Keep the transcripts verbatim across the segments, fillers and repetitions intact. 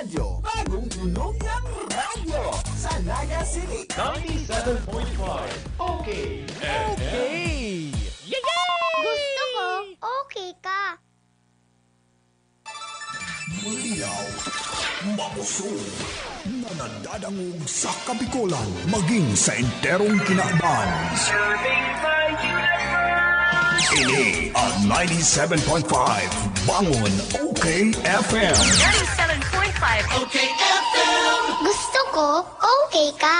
Radyo, bagong tunog ng radyo sa Naga City. Ninety-seven point five, okay. Okay! Gusto ko, okay ka. Malinaw, makusog, na nadadangog sa Kabikolan, maging sa enterong kinaban. Ini ang ninety-seven point five Bangon OK F M. Ninety-seven point five OK F M. Gusto ko, okay ka.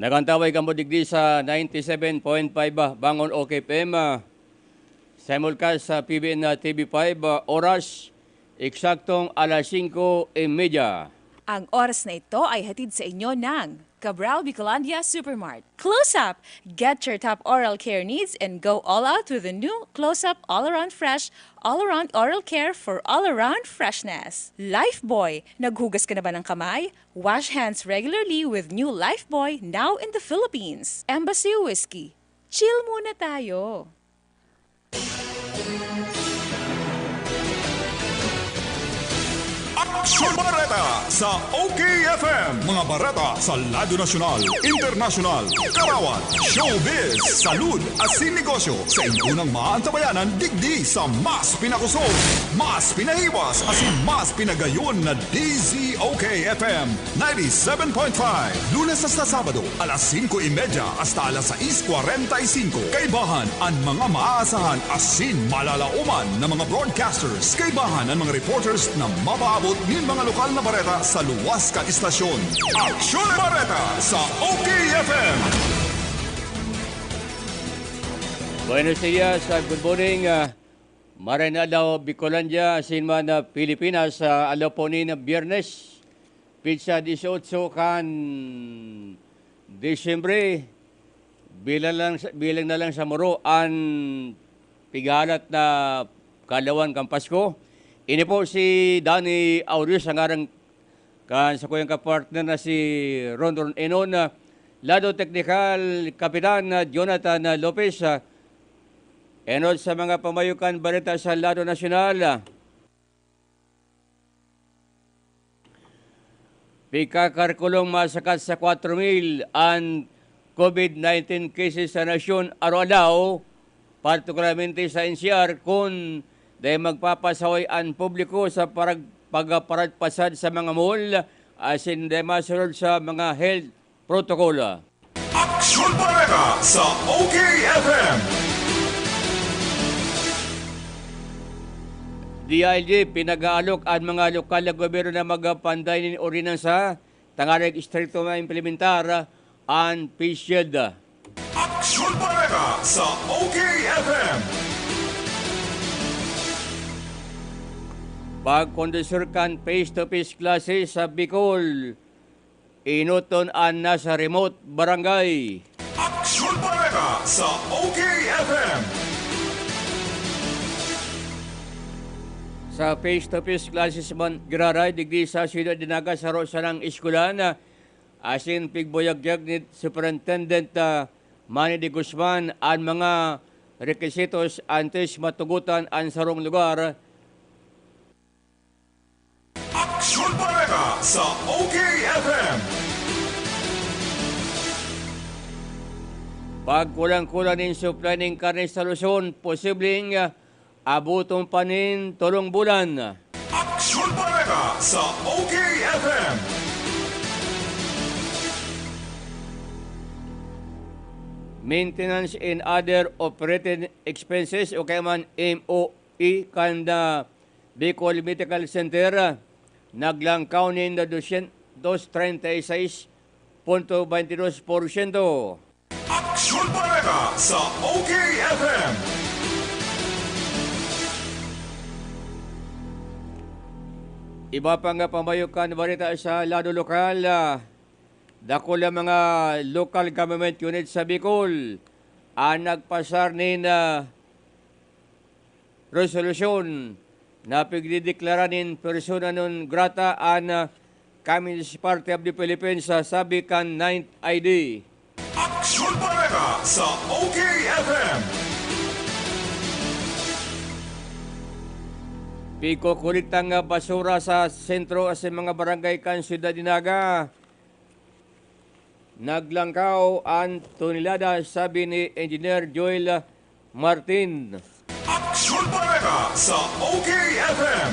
Nagantaway kamo digdi sa ninety-seven point five, ah, Bangon OK F M, ah, simulcast sa P B N, ah, T V five, ah, oras, eksaktong alas singko y media. Ang oras na ito ay hatid sa inyo ng Cabral Bicolandia Supermart. Close Up! Get your top oral care needs and go all out with the new Close Up All Around Fresh, All Around Oral Care for all around freshness. Lifebuoy! Naghugas ka na ba ng kamay? Wash hands regularly with new Lifebuoy, now in the Philippines. Embassy Whiskey. Chill muna tayo. Aksyon Bareta sa OK F M. Mga bareta sa lado nasyonal, internasyonal, karawat, showbiz, salud, asin negosyo. Sa intunang maantabayanan digdi sa mas pinakusog, mas pinahiwas, asin mas pinagayon na D Z O K F M ninety-seven point five. Lunes hasta Sabado, alas singko y media hasta alas sais kwarenta y singko. Kaibahan an mga maaasahan asin malalaoman na mga broadcasters. Kaibahan an mga reporters na mapaabot nin mga lokal na bareta sa luwas kan istasyon. Aksyon Bareta sa OK F M. Buenos dias, ah, good morning, ah, Maray na Adlaw, Bicolandia, asin man, ah, Pilipinas, sa adlaw po ni na Biyernes, petsa dieciocho kan Disyembre. Bilang lang sa, bilang na lang sa muro an pighahalat na kaadlawan kan Pasko. Ini po si Danny Aureus, ang ngaran kan sakuyang kapartner na si Ron Ron Enon, ah, lado teknikal, Kapitan, ah, Jonathan, ah, Lopez, ah, enot sa mga pamayokan bareta sa lado nasyonal, ah. Pigkakarkulong masakat sa kwatro mil an COVID nineteen cases sa nasyon araw-alaw, partikularmente sa N C R, kun dai magpapasaway an publiko sa parag-, pagparadpasad sa mga mall, asin dai masunod sa mga health protocol. Aksyon Bareta sa OK F M. D I L G, pinag-aalok an mga lokal na gobyerno na magpanday nin ordinansa tanganing estrikto na implementar an face shield. Aksyon Bareta sa OK F M. Pagkondusir kan face-to-face classes sa Bicol, enoton an nasa remote barangay. Aksyon Bareta sa OK F M. Sa face-to-face classes man giraray digdi sa Siyudad de Naga, saro sanang eskwelahan, asin pigbuyagyag ni Superintendent, ah, Manny de Guzman an mga requisitos antes matugotan an sarong lugar. Aksyon Bareta sa OK F M. Pagkulang-kulang nin supply nin karne sa Luzon, posibleng, ah, abuton pa nin tolong bulan. Aksyon Bareta sa OK F M. Maintenance and other operating expenses o kaya man M O E kan, ah, Bicol Medical Center, naglangkaw nin dosyentos treinta y seis punto baynte dos porsyento. Aksyon Bareta sa OK F M. Iba pa nga pamayokan bareta sa lado lokal, ah, dakul na mga local government unit sa Bicol ang nagpasar nin, ah, resolusyon na pigdedeklara nin persona non grata an, ah, Communist Party of the Philippines sa sabi kan Ninth I D. Aksyon Bareta sa OK F M. Pigkukulektang basura sa sentro sa mga barangay kan Syudad ni Naga. Naglangkaw an tonelada, sabi ni Engineer Joel Martin. Aksyon Bareta sa O K F M.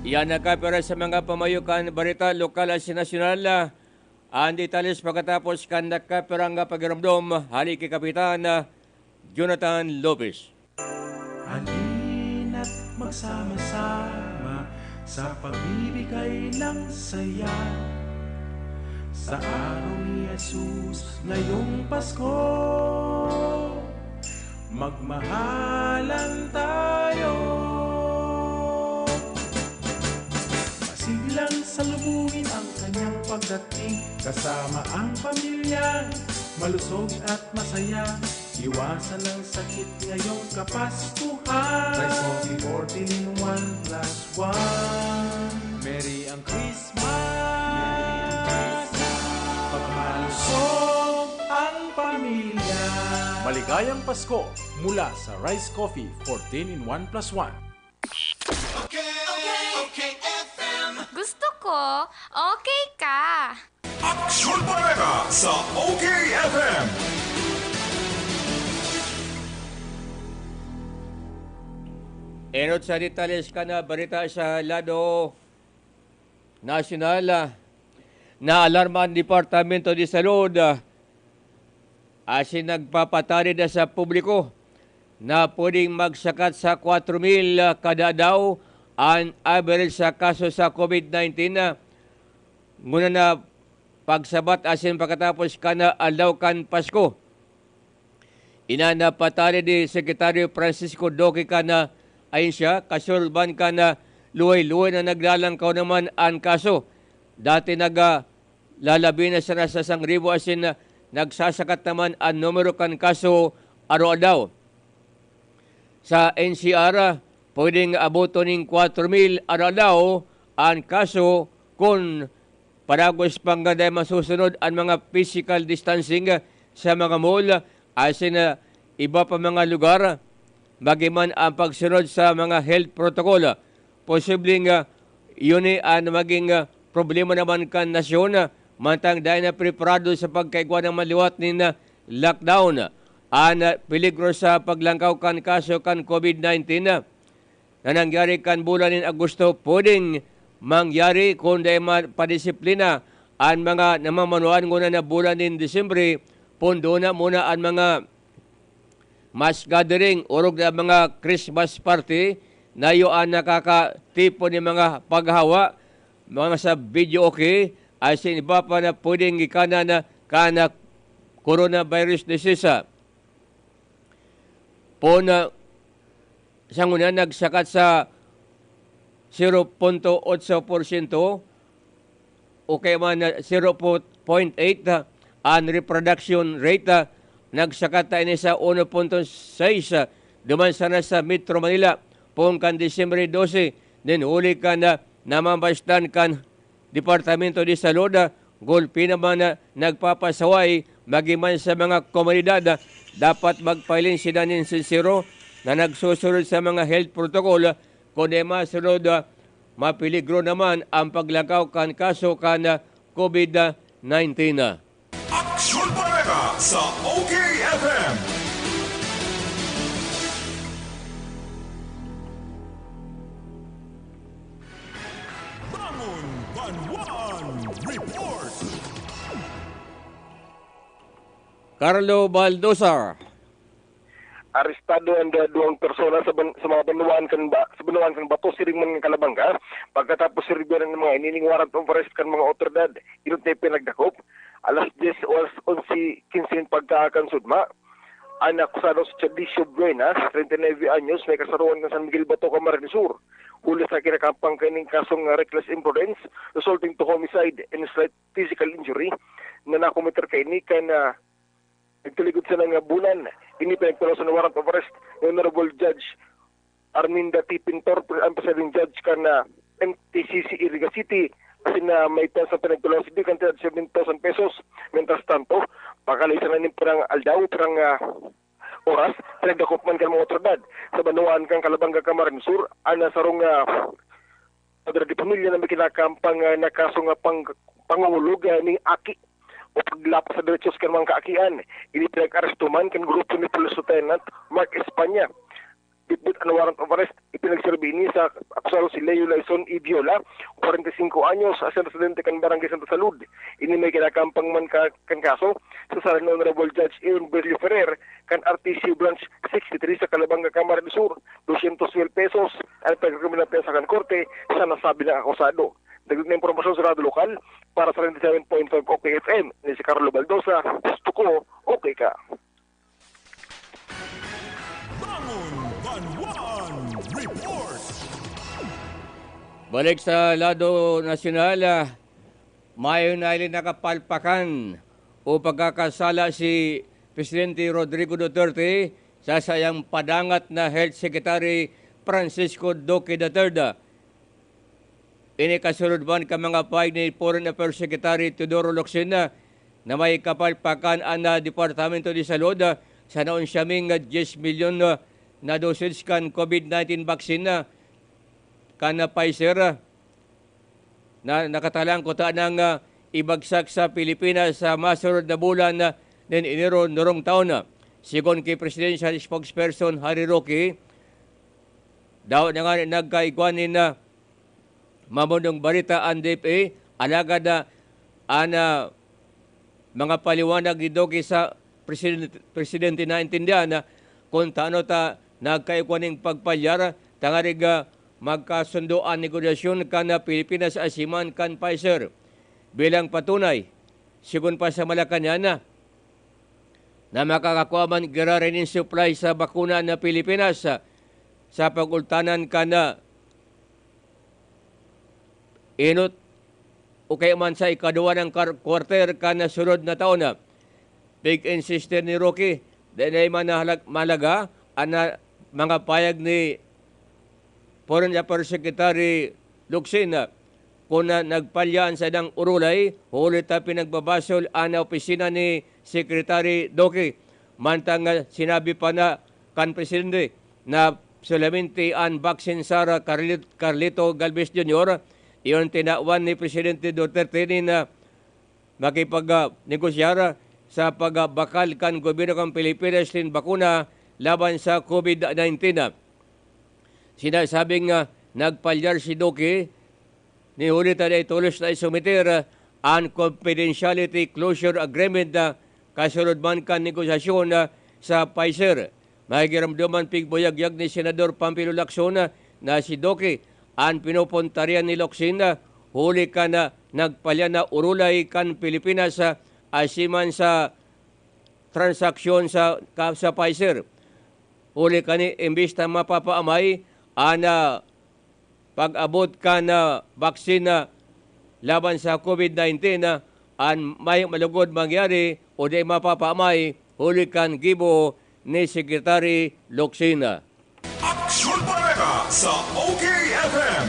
Iyan nakapira sa mga pamayo kan bareta lokal asin nasyonal. An detalye pakatapos kan nakapirang pagiromdom hali ki Kapitan Jonathan Lopez. Halina't magsama-sama sa pagbibigay ng saya. Sa araw ni Jesus ngayong Pasko, magmahalan tayo. Masilang salubungin ang kanyang pagdating, kasama ang pamilya, malusog at masaya. Iwasan ang sakit ngayong Kapaskuhan. Rice Coffee fourteen in one plus one. Merry ang Christmas! Pagmalusog ang pamilya. Maligayang Pasko mula sa Rice Coffee fourteen in one plus one. Gusto ko, okay ka. Aksyon Bareta sa O K F M. Enot sa detalye kan bareta sa lado nasyonal, ah, naalarma ang Departamento de Salud, ah, asin nagpapatanid na sa publiko na pwedeng magsakat sa kwatro mil kada daw an average sa kaso sa COVID nineteen, ah, ngunyan na pagsabat asin pakatapos kan aldaw kan Pasko. Iyan an napatanid ni Secretary Francisco Duque kan ahensya, kasunod man kan luway-luway na naglalangkaw naman an kaso. Dati naga lalabi na sana sa sangribo asin nagsasakat naman an numero kan kaso araw-aldaw. Sa N C R, pwedeng aboton nin kwatro mil araw-aldaw an kaso kun padagos pang dai masusunod an mga physical distancing sa mga mall asin iba pa mga lugar, magiman ang pagsunod sa mga health protocol. Posibleng, ah, iyo ni an magin, ah, problema naman kan nasyon, ah, mantang dai na preparado sa pagkaigwa na maliwat nin, ah, lockdown. An, ah, peligro sa paglangkaw kan kaso kan COVID nineteen, ah, na nangyari kan bulan nin Agosto pwedeng mangyari kun dai mapadisiplina an mga namamanuan ngunyan na bulan nin Disyembre, pondo na muna an mga mass gathering, orog na mga Christmas party, na iyo an nakakatipon nin mga paghawa, mga sa videoke, asin iba pa na pwedeng gikanan na kan coronavirus disease. Pon, ah, sa ngunyan nagsakat sa zero punto otso porsyento o kaya man, ah, zero point eight, ah, an reproduction rate, ah, nagsakat ta ini sa uno punto sais, ah, duman sana sa Metro Manila, poon kan Disyembre dose, nin huli kan, ah, namambastan kan Departamento de Salud, ah, gulpi naman na nagpapasaway magiman sa mga komunidad, ah, dapat magpahiling sila nin sinsero na nagsusunod sa mga health protocol, ah, kun di masunod, ah, mapeligro naman ang paglakaw kan kaso kan, ah, COVID nineteen. Aksyon Bareta sa O K F M. Bangon Banwaan Report. Carlo Baldosar. Arestado ang duwang persona sa, ban- sa mga banwaan kan ba- sa banwaan kan Bato, siring man kan Calabanga, pagkatapos sirbihan ng mga inining warrant of arrest kan mga otoridad. Inot na ipinagdakop alas diyes o alas onse kinse nin pagkaakan sudma. An akusado si Chadicio Buenas, treinta y nueve anyos, may kasaroan kan San Miguel Bato, Camarines Sur. Huli sa kinakampang kaining kasong reckless imprudence resulting to homicide and slight physical injury na nakometer kaini kan, ah, nagtuligod sa nga bulan. Ini pinagtulasan ng warrant of arrest ni Honorable Judge Arminda T. Pintor, ang presiding judge kan, ah, M T C C Iriga City, asin na may pensa pinagtulasan di kantidad seventy thousand pesos. Mientras tanto, pakalisan na nin pirang aldaw, pirang, ah, oras, Nagdakop man kan mga otoridad sa banwaan kan Calabanga, Camarines Sur, an sarong, ah, padre de pamilya na may kinakampang, ah, na kaso nga pang-, pangungulog, ah, ning aki o paglapas sa derechos kan mga kaakian. Ini pinag-aresto man kan grupo ni Police Lieutenant Mark Espana. Bitbit an warrant of arrest, ipinagserbi ini sa akusado si Leo Laison Ibiola, kwarenta y singko anyos, asin residente kan Barangay Santa Salud. Ini may kinakampang man ka, kan kaso sa sala ni Honorable Judge Aaron Berlio Ferrer kan R T C Branch sixty-three sa Calabanga, Camarines Sur. Dosyentos mil pesos ang pagrekomenda sa kan korte sa nasabi na akusado. Dagdag na impormasyon sa Radyo Lokal para sa ninety-seven point five O K F M, ni si Carlo Baldosa, gusto ko, okay ka. Bangon Banwaan Report. Balik sa lado nasyonal, ah, mayo na hiling nakapalpakan o pagkakasala si Presidente Rodrigo Duterte sa sayang padangat na Health Secretary Francisco Duque the third. Ini kasunod man kan mga pahayag ni Foreign Affairs Secretary Teodoro Locsin na may kapalpakan an, ah, Departamento de Salud, ah, sa naunsyaming, ah, diyes milyon, ah, na dosage kan COVID nineteen vaccine, ah, kan, ah, Pfizer, ah, na nakatalang kuta nang, ah, ibagsak sa Pilipinas sa masunod na bulan, ah, nin Enero nurong taon, ah. Sigon ki Presidential Spokesperson Harry Roque, daw na nga nagkaigwa nin, ah, mamundong bareta an D F A, alagad, ah, an, ah, mga paliwanag ni Duque sa presidente, presidente naintindihan na kun tano ta nagkaigwa nin pagpalyar tangarig, ah, magkasundo an negosasyon kan, ah, Pilipinas asiman kan Pfizer. Bilang patunay, sigon pa sa Malacañang, ah, na makakakua man giraray nin supply sa bakuna na Pilipinas, ah, sa pag-ultanan kan, ah, inot o kaya man sa ikaduwa ng kar-, quarter kan nasunod na taon. Pig-insiste ni Roque, dai na man nahalag-, mahalaga an, ah, mga payag ni Foreign Affairs Secretary Locsin, ah, kun, ah, nagpalya an saindang urulay, huli ta pinagbabasol an opisina ni Secretary Duque. Mantang, ah, sinabi pa na kan presidente na solamente an vaccine sa Carlit-, Carlito Galvez Junior, iyon tinawan ni Presidente Duterte nin, ah, makipag, ah, negosyar sa pagbakal kan gobyerno kan Pilipinas nin bakuna laban sa COVID nineteen. Sinasabing, ah, nagpalyar si Duque ni huli ta dai tolos na isumiter, ah, an confidentiality closure agreement, ah, kasunod man kan negosasyon, ah, sa Pfizer. Magigiramdoman pigbuyagyag ni Senador Panfilo Lacson, ah, na si Duque an pinupuntarehan ni Locsin, ah, huli kan, ah, nagpalya na urulay kan Pilipinas, ah, asiman sa transaksyon sa, ka-, sa Pfizer. Huli kani, imbis na mapapaamay an, ah, pag-abot kan, ah, baksina laban sa COVID nineteen, ah, an mayo malugod mangyari o di mapapaamay huli kan gibo ni Secretary Locsin. Aksyon Pareha sa O K F M.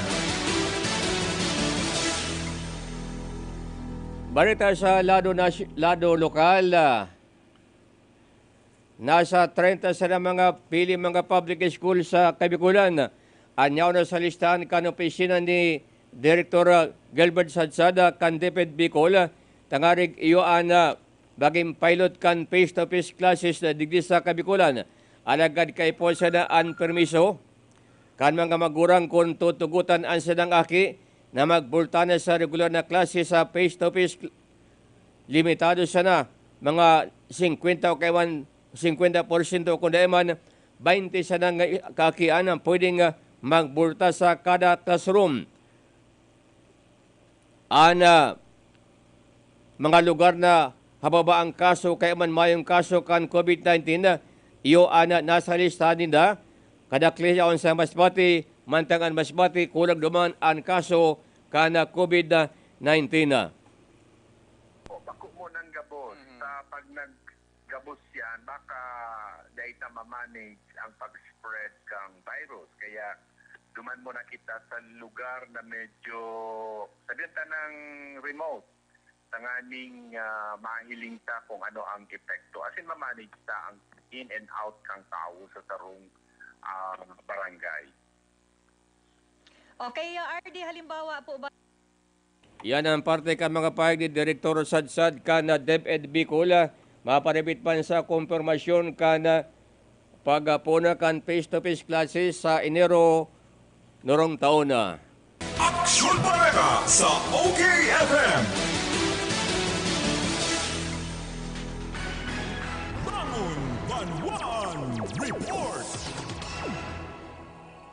Balita sa lado nas-, lado lokal, ah, nasa treinta sana mga pili mga public school sa Kabikulan an yaon na sa listahan kan opisina ni Direktor, ah, Gilbert Sadsad, ah, kan DepEd Bicol, ah, tangarig iyo an, ah, baging pilot kan face-to-face classes na digdi sa Kabikulan. Alagad kaipuhan sana an permiso kan mga magurang kun tutugotan an sadang aki na magbulta na sa regular na klase sa face-to-face. Limitado sana, mga singkwenta o kaiwan singkwenta porsyento, kun dai man, baynte sana nga i-, kaakian ang pwedeng, ah, magbulta sa kada classroom. An, ah, mga lugar na hababa ang kaso kaya man mayong kaso kan COVID nineteen, ah, iyo an, ah, nasa listahan ninda. Kadakli yaon sa Masbate, mantang an Masbate kulang duman an kaso kan, ah, COVID nineteen. Bako mo nang gabos. Mhm. Sa pag naggabos yan, baka dai ta ma-manage ang pag-spread kang virus. Kaya duman muna kita sa lugar na medyo, sabihan ta ng remote, tanganing, ah, mahiling ta kung ano ang epekto. As in, ma-manage ta ang in and out kan tawo sa sarong, ah, barangay. Okay, uh, R D, halimbawa po ba? Yan ang parte kan mga pahayag ni Direktor Sadsad kan DepEd Bicol. Maparibit man sa kumpirmasyon kan pagpuna kan face-to-face classes sa Enero nurong taon na. Aksyon Bareta sa O K F M. Bangon Banwaan Report.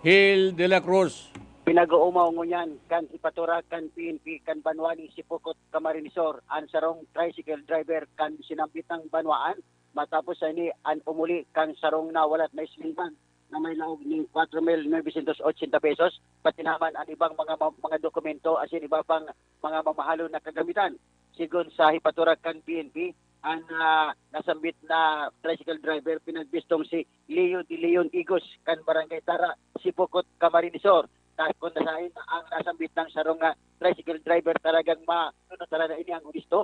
Hil de la Cruz. Pinag-uumaw ngunyan kan hipatura kan P N P kan banwa nin Sipocot, Camarines Sur, an sarong tricycle driver kan sinambit na banwaan matapos sa ini an umuli kan sarong nawalat na sleeve bag na may laog nin kwatro mil novecientos ochenta pesos, pati naman an ibang mga ma- mga dokumento asin iba pang mga mamahalon na kagamitan. Sigon sa hipatura kan P N P, an ah, nasambit na tricycle driver pinagbistong si Leo de Leon Igos kan Barangay Tara, Sipocot, Camarines Sur. Na kung nasain ang nasambit ng sarong ah, tricycle driver, talagang ma ano talaga ini ang gusto.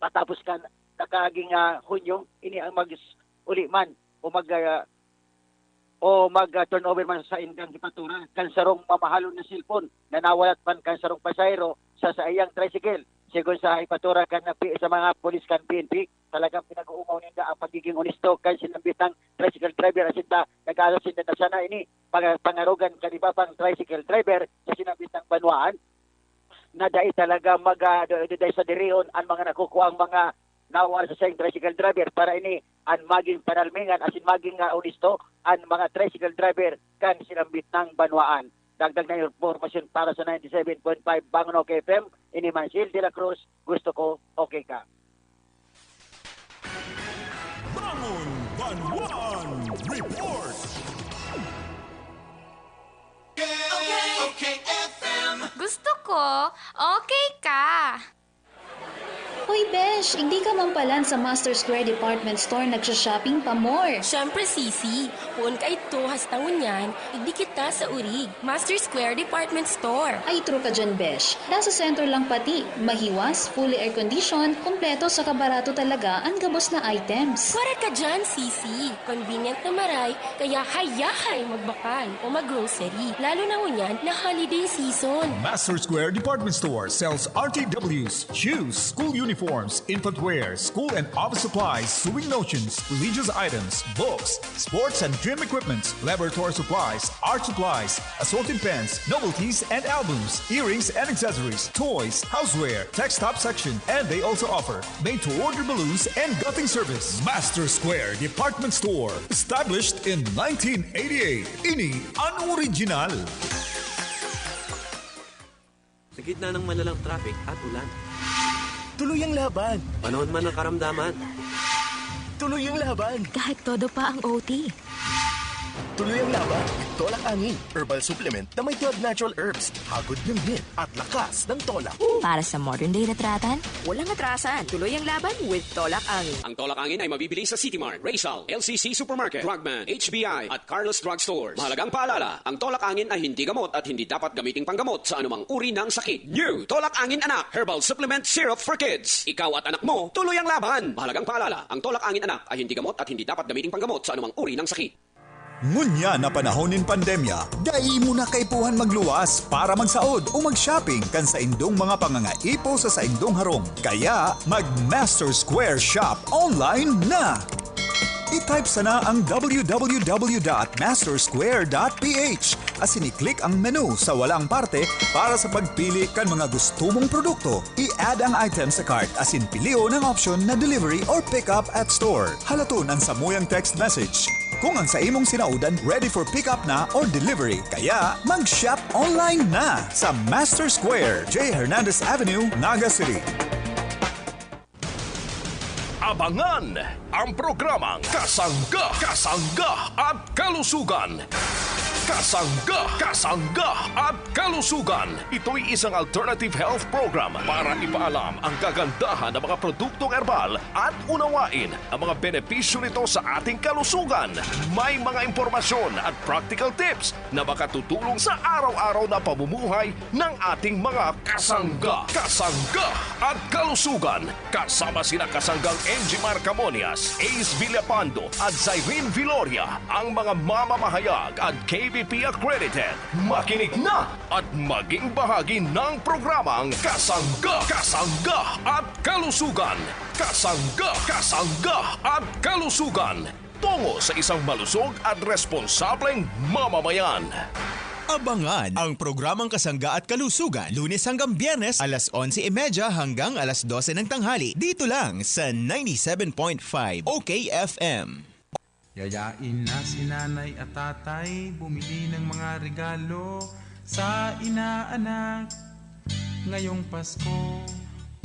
Matapos kan nakaging ah, Hunyo, ini ang mag uli man o mag ah, o mag ah, turnover man sa indang hipatura kan sarong mamahalon na cellphone na nawalat man kan sarong pasahero sa saiyang tricycle. Sigon sa hipatura kan sa mga pulis kan P N P, talagang pinag-uumaw ninda ang pagiging onesto kan sinambitang tricycle driver asin ta nag-aalas sinda na sana ini pag- pangarogan kan iba pang tricycle driver sa sinambitang banwaan na dai talaga mag ah, do- do- dai sa dirihon ang mga nakukuha ang mga nawar sa sayang tricycle driver para ini an maging panalmingan asin maging ah, onesto an mga tricycle driver kan sinambitang banwaan. Dagdag na impormasyon para sa ninety-seven point five Bangon O K F M, ini man si Hil de la Cruz, gusto ko okay ka. Bangon Banwaan Report. Gusto ko, okay ka. Hoy besh, igdi ka man palan sa Master Square Department Store nagsha-shopping pa more. Syempre, Sisi. Poon kaidto, hasta ngunyan, igdi kita sa Urig. Master Square Department Store. Ay, true ka dyan, besh. Nasa sentro lang pati. Mahiwas, fully air-conditioned, kompleto saka barato talaga an gabos na items. Correct ka dyan, Sisi. Convenient na maray, kaya hayahay magbakal o mag-grocery. Lalo na ngunyan na holiday season. Master Square Department Store sells R T Ws, shoes, school uniforms, infant wear, school and office supplies, sewing notions, religious items, books, sports and gym equipments, laboratory supplies, art supplies, assorted pens, novelties and albums, earrings and accessories, toys, houseware, tech stop section, and they also offer made-to-order balloons and gutting service. Master Square Department Store, established in nineteen eighty-eight. Ini an original. Sa gitna ng malalang traffic at ulan. Tuloy ang laban! Panahon man ng karamdaman. Tuloy ang laban! Kahit todo pa ang O T. Tuloy ang laban with Tolak Angin, herbal supplement na may twelve natural herbs, hagod ng ngin at lakas ng tolak. Para sa modern day retratan, walang atrasan. Tuloy ang laban with Tolak Angin. Ang Tolak Angin ay mabibili sa City Mart, Raysal, L C C Supermarket, Drugman, H B I, at Carlos Drug Stores. Mahalagang paalala, ang Tolak Angin ay hindi gamot at hindi dapat gamiting panggamot sa anumang uri ng sakit. New Tolak Angin Anak Herbal Supplement Syrup for Kids. Ikaw at anak mo, tuloy ang laban. Mahalagang paalala, ang Tolak Angin Anak ay hindi gamot at hindi dapat gamiting panggamot sa anumang uri ng sakit. Ngunyan na panahon nin pandemya, dai mo na kaipuhan magluwas para magsaod o mag-shopping kan saindong mga pangangaipo sa saindong harong. Kaya, mag-Master Square Shop online na! I-type sana ang w w w dot master square dot p h asin i-click ang menu sa walang parte para sa pagpili kan mga gusto mong produkto. I-add ang item sa cart asin pilion ang option na delivery or pick up at store. Halaton ang samuyang text message kung ang sa imong sinaudan ready for pick up na or delivery. Kaya mag-shop online na sa Master Square, J Hernandez Avenue, Naga City. Abangan ang programang Kasangga, Kasangga at Kalusugan. Kasangga, kasangga at kalusugan. Ito'y isang alternative health program para ipaalam ang kagandahan ng mga produktong herbal at unawain ang mga benepisyo nito sa ating kalusugan. May mga impormasyon at practical tips na makatutulong sa araw-araw na pamumuhay ng ating mga kasangga, kasangga at kalusugan. Kasama sina kasanggang N G Marcamonias, Ace Villapando at Zyrene Viloria, ang mga mamamahayag at K B P accredited. Makinig na at maging bahagi ng programang Kasangga, Kasangga at Kalusugan. Kasangga, Kasangga at Kalusugan. Tungo sa isang malusog at responsableng mamamayan. Abangan ang programang Kasangga at Kalusugan, Lunes hanggang Biyernes, alas onse y media hanggang alas dose ng tanghali, dito lang sa ninety-seven point five O K F M. Yayain na si nanay at tatay, bumili ng mga regalo sa inaanak ngayong Pasko.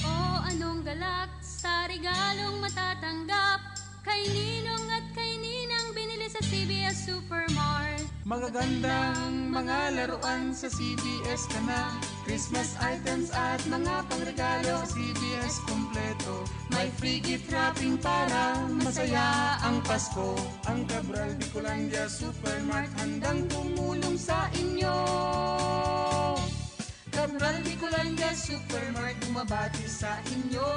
O anong galak sa regalong matatanggap? Kay Ninong at kay Ninang binili sa C B S Supermart. Magagandang mga laruan sa C B S ka na. Christmas items at mga pangregalo sa C B S kompleto. May free gift wrapping para masaya ang Pasko. Ang Cabral Bicolandia Supermart handang tumulong sa inyo. Cabral Bicolandia Supermart bumabati sa inyo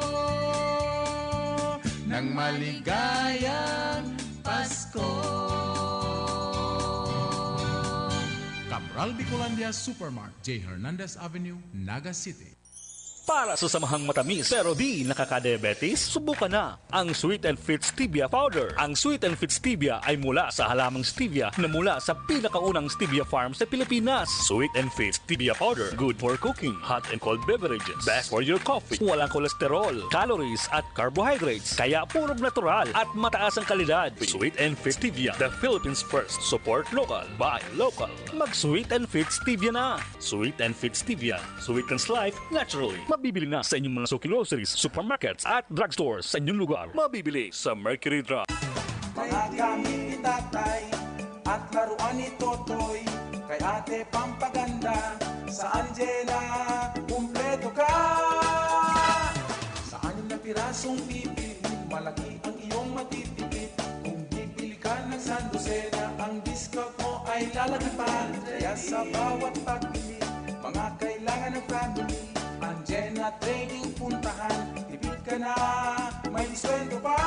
ng maligayang Pasko. Cabral Bicolandia Supermart, J Hernandez Avenue, Naga City. Para sa samahang matamis pero di nakakadiabetes, subukan na ang Sweet and Fit Stevia Powder. Ang Sweet and Fit Stevia ay mula sa halamang stevia na mula sa pinakaunang stevia farm sa Pilipinas. Sweet and Fit Stevia Powder, good for cooking, hot and cold beverages, best for your coffee. Walang kolesterol, calories at carbohydrates, kaya purong natural at mataas ang kalidad. Sweet and Fit Stevia, the Philippines' first. Support local, buy local. Mag Sweet and Fit Stevia na. Sweet and Fit Stevia, sweetens life naturally. Mabibili na sa inyong mga suki groceries, supermarkets at drugstores sa inyong lugar. Mabibili sa Mercury Drug. Mga gamit ni Tatay at laruan ni Totoy, kay Ate pampaganda, sa Anjena, kumpleto ka. Sa anim na pirasong bibilhin, malaki ang iyong matitipid. Kung bibili ka ng sandosena, ang discount mo ay lalaki pa. Kaya sa bawat pagbili, mga kailangan ng family, Anjena Trading puntahan. Tipid ka na, may diskwento pa.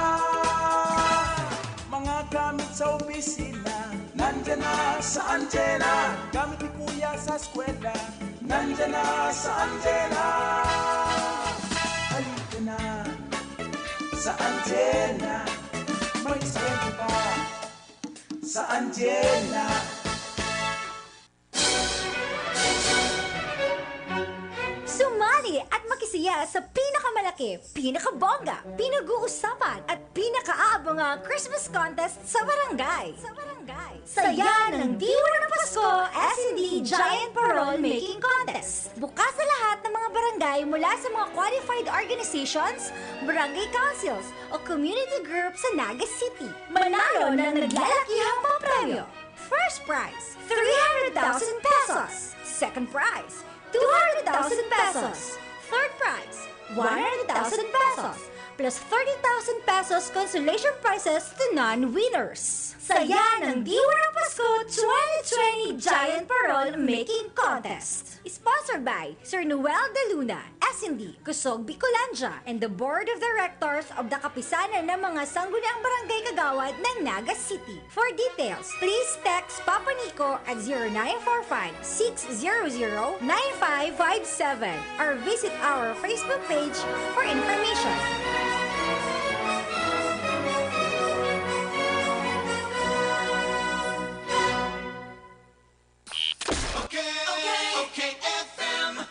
Mga gamit sa opisina, nandiyan na sa Anjena. Gamit ni Kuya sa eskwela, nandiyan na sa Anjena. Halika na sa Anjena. May diskwento pa sa Anjena. Sumali at makisaya sa pinakamalaki, pinakabongga, pinag-uusapan at pinakaaabangang Christmas contest sa barangay. Sa barangay. Saya ng Diwa ng Pasko S and D Giant Parol Making Contest. Bukas sa lahat ng mga barangay mula sa mga qualified organizations, barangay councils, o community groups sa Naga City. Manalo ng naglalakihang papremyo. First prize, three hundred thousand pesos. Second prize, two hundred thousand pesos. Third prize, one hundred thousand pesos. Plus thirty thousand pesos consolation prizes to non-winners. Saya ng Diwa ng Pasko twenty twenty Giant Parol Making Contest. Sponsored by Sir Noel De Luna, S and D, Kusog Bicolandia, and the Board of Directors of the Kapisanan ng mga Sangguniang Barangay Kagawad ng Naga City. For details, please text Papa Nico at zero nine four five, six zero zero, nine five five seven or visit our Facebook page for information.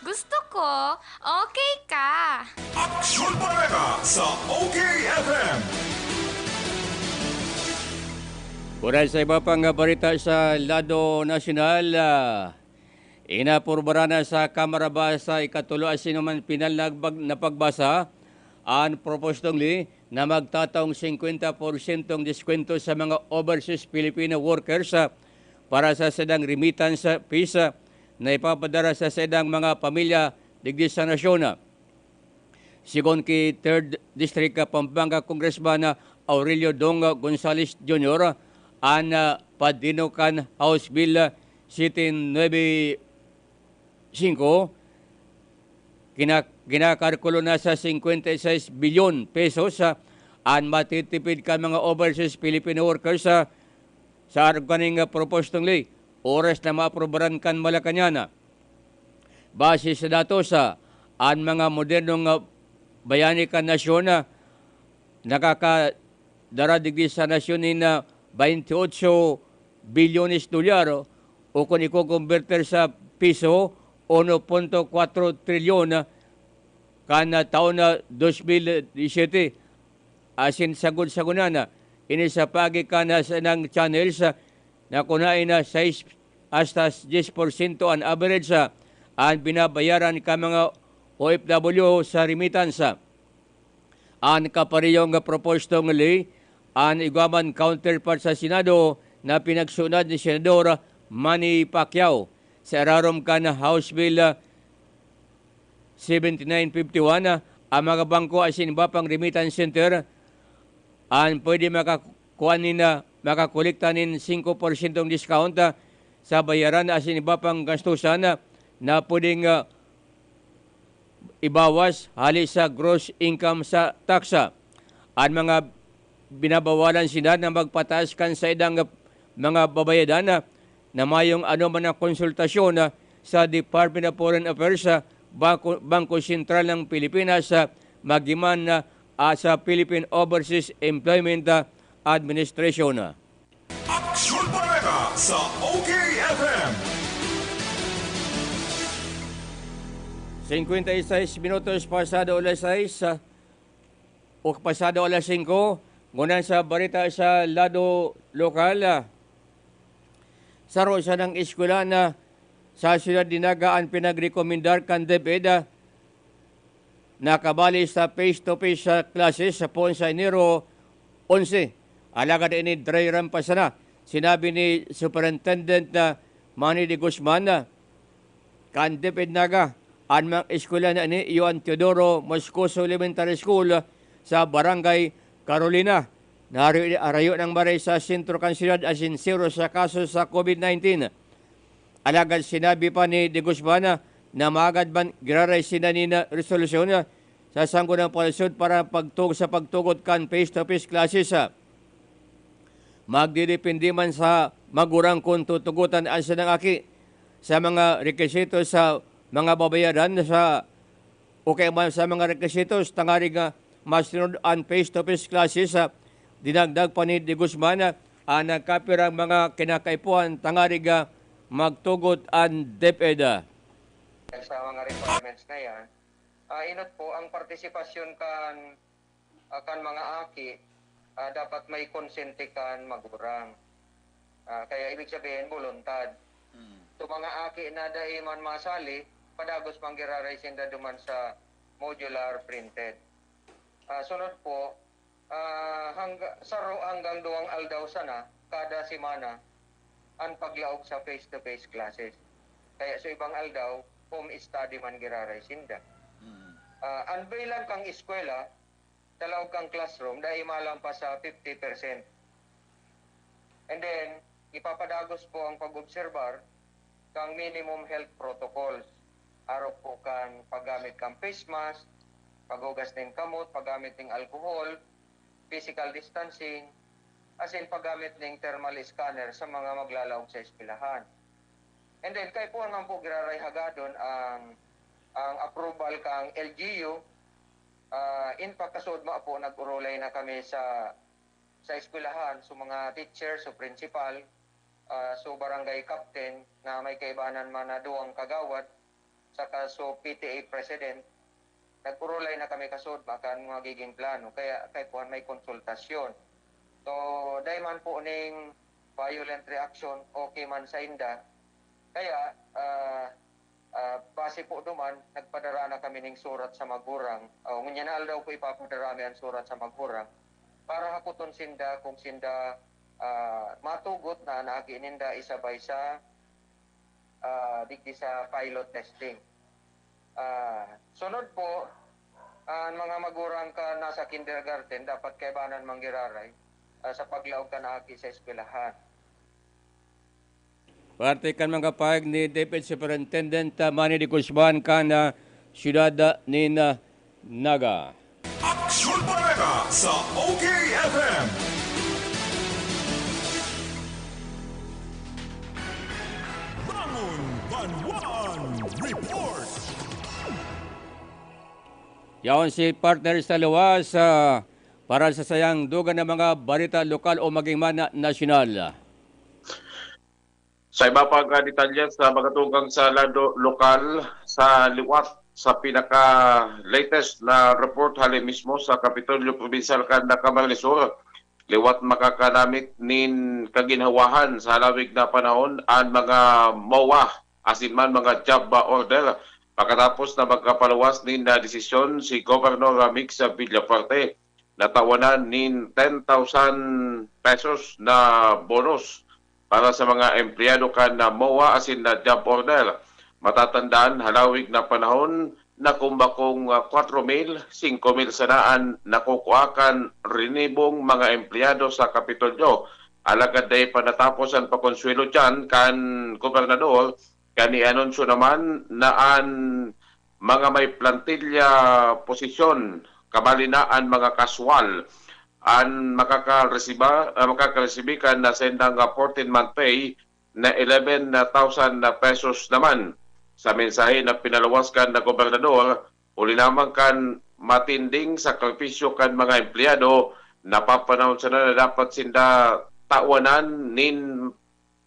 Gusto ko, okay ka. Aksyon Bareta sa O K F M. Uray sa iba pang barita sa lado nasyonal, ah, inapurbaran na sa Kamara ba sa ikatulo asin man pinal na, na pagbasa ang proposed only na magtataong singkwenta porsyentong diskwento sa mga overseas Filipino workers, ah, para sa saindang remittance fees na ipapadara sa saindang mga pamilya digdi sa nasyon. Sigon ki Third District Pampanga Congressman Aurelio Dong Gonzales Junior, an, ah, padino kan House Bill sete nuebe singko, kina-, kinakalkulo na sa singkwenta y seis bilyon pesos, ah, an matitipid kan mga overseas Filipino workers, ah, sa arog kaning, ah, proposed na ley, oras na maaprubaran kan Malacañang. Base sa datos, ah, an mga modernong, ah, bayani kan nasyon, ah, nakakadara digdi sa nasyon nin, ah, baynte otso bilyones dolyar, o kun ikokombertir sa piso, uno punto kwatro trilyon, ah, kan, ah, taon na dos mil disisete. Asin sagod-sagonan na ini sa paagi kan, ah, saindang channels, ah, na kun haen na sais hasta dyes porsyento an average, ah, an binabayaran kan mga O F W sa remittance. An kaparehong proposed na ley, an igwa man counterpart sa Senado na pinagsunod ni Senador Manny Pacquiao sa irarom kan House Bill, ah, seventy-nine fifty-one, ah, ang mga bangko asin iba pang remittance center, an pwede makakuha nin, ah, makakolekta nin singko porsyentong discount, ah, sa bayaran asin iba pang gastusan, ah, na pwedeng, ah, ibawas hali sa gross income sa taksa. An mga binabawalan sinda na magpataas kan saindang mga babayadan na, na mayong anoman na konsultasyon, ah, sa Department of Foreign Affairs, ah, Bangko, Bangko Sentral ng Pilipinas, ah, magiman, ah, ah, sa Philippine Overseas Employment, ah, Administration. Aksyon Bareta sa O K F M. Singkwenta y seis minutos pasado alas sais, ah, o pasado alas singko, ngunyan sa bareta sa lado lokal, ah, saro sanang eskwela na sa siyudad nin Naga an pinagrekomendar kan DepEd, ah, na kabali sa face-to-face, ah, classes sa poon sa Enero onse. Alagad ini dry run pa sana. Sinabi ni Superintendent na Manny de Guzman na kan DepEd Naga, an mga eskwela na ini iyo an Teodoro Moscoso Elementary School sa Barangay Carolina, na harayo, harayo nang maray sa sentro kan siyudad asin zero sa kaso sa COVID nineteen. Alagad sinabi pa ni de Guzman na, na magad man giraray sinda nin resolusyon sa Sangguniang Panlungsod para pagtug-, sa pagtugot kan face-to-face classes. Magdedepende man sa magurang kun tutugotan an sanang aki sa mga rekisito sa mga babayaran sa o kaya man sa mga rekisitos tanganing, ah, masunod an face-to-face classes, ah, dinagdag pa ni de Guzman, ah, an nagkapirang mga kinakaipuhan tanganing, ah, magtugot an DepEd. Sa mga requirements na yan, ah, inot po ang partisipasyon kan, ah, kan mga aki, ah, dapat may konsente kan magurang. Ah, kaya ibig sabihin, boluntad. Mm. So, mga aki na dai man masali, padagos man giraray sinda duman sa modular printed. Ah, sunod po, ah, hangga-, saro hanggang duwang aldaw sana kada semana an paglaog sa face-to-face classes. Kaya sa ibang aldaw, home study man giraray sinda. Mm. Ah, an bilang kan eskwela, sa laog kan classroom, dai malampas sa fifty percent. And then, ipapadagos po ang pag-obserbar kan minimum health protocols. Arog po kan paggamit kan face mask, paghugas nin kamot, paggamit nin alcohol, physical distancing, asin paggamit nin thermal scanner sa mga maglalaog sa eskwelahan. And then, kaipuhan man po giraray hagadon ang, ang approval kang L G U. Ah, in fact, kasuodma po, nag-orolay na kami sa, sa eskwelahan, so mga teacher, so principal, ah, so barangay captain na may kaibanan man na duwang kagawad, saka so P T A president. Nag-orolay na kami kasuodma kan magiging plano, kaya kaipuhan may konsultasyon. So, dai man po ning violent reaction, okay man sa inda. Kaya, ah, ah, base po duman, nagpadara na kami ning surat sa magurang. O, ngunyan na aldaw po ipapadara mi an surat sa magurang para hakoton sinda kung sinda Ah, matugot na an aki ninda isabay sa, ah, digdi sa pilot testing. Ah, sunod po, ang mga magurang kan nasa kindergarten dapat kaibanan manggiraray, ah, sa paglaog kan aki sa eskwelahan. Parte kan mga pahayag ni Deputy Superintendent, ah, Manny de Guzman kan, ah, siyudad, ah, nin, ah, Naga. Aksyon Bareta sa O K F M. Bangon Banwaan Report. Yaon si partner sa luwas, ah, para sa sayang dugang na mga bareta lokal o maging man na nasyonal. Sa iba pang, ah, detalye sa mga tugang sa lado lokal, sa liwat sa pinaka-latest na report hali mismo sa Kapitolyo Probinsyal kan Camarines Sur, liwat makakanamit nin kaginhawahan sa halawig na panahon an mga MOA asin man mga job, ah, order, pakatapos na magkapaluwas nin, ah, desisyon si Governor, ah, Mix, ah, Villafuerte na tawanan nin ten thousand pesos na bonus para sa mga empleyado kan, ah, MOA asin na job order. Matatandaan, halawig na panahon na kumbakong, ah, kwatro mil, singko mil sana an nakukua kan rinibong mga empleyado sa Kapitolyo. Alagad dai pa natapos an pakonsuwelo diyan kan gobernador, kan i-anunsyo naman na an mga may plantilya posisyon, kabali na an mga kaswal, an makakaresiba-, ah, makakaresibi kan na saindang, ah, fourteen-month pay na eleven thousand na pesos naman. Sa mensahe na pinaluwas kan na gobernador, huli lamang kan matinding sakripisyo kan mga empleyado, napapanahon sana na dapat sinda tawanan nin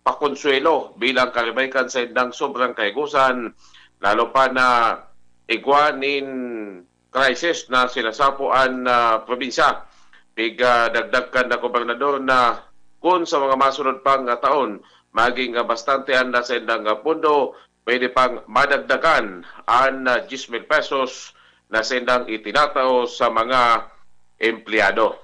pakonsuwelo bilang karibay kan saindang sobrang kahigosan, lalo pa na igwa nin crisis na sinasapo an, ah, probinsya. Pigdagdag kan na gobernador na kun sa mga masunod pang, ah, taon, maging, ah, bastante an na saindang, ah, pondo, pwede pang madagdagan an, ah, diyes mil pesos na saindang itinatao sa mga empleyado.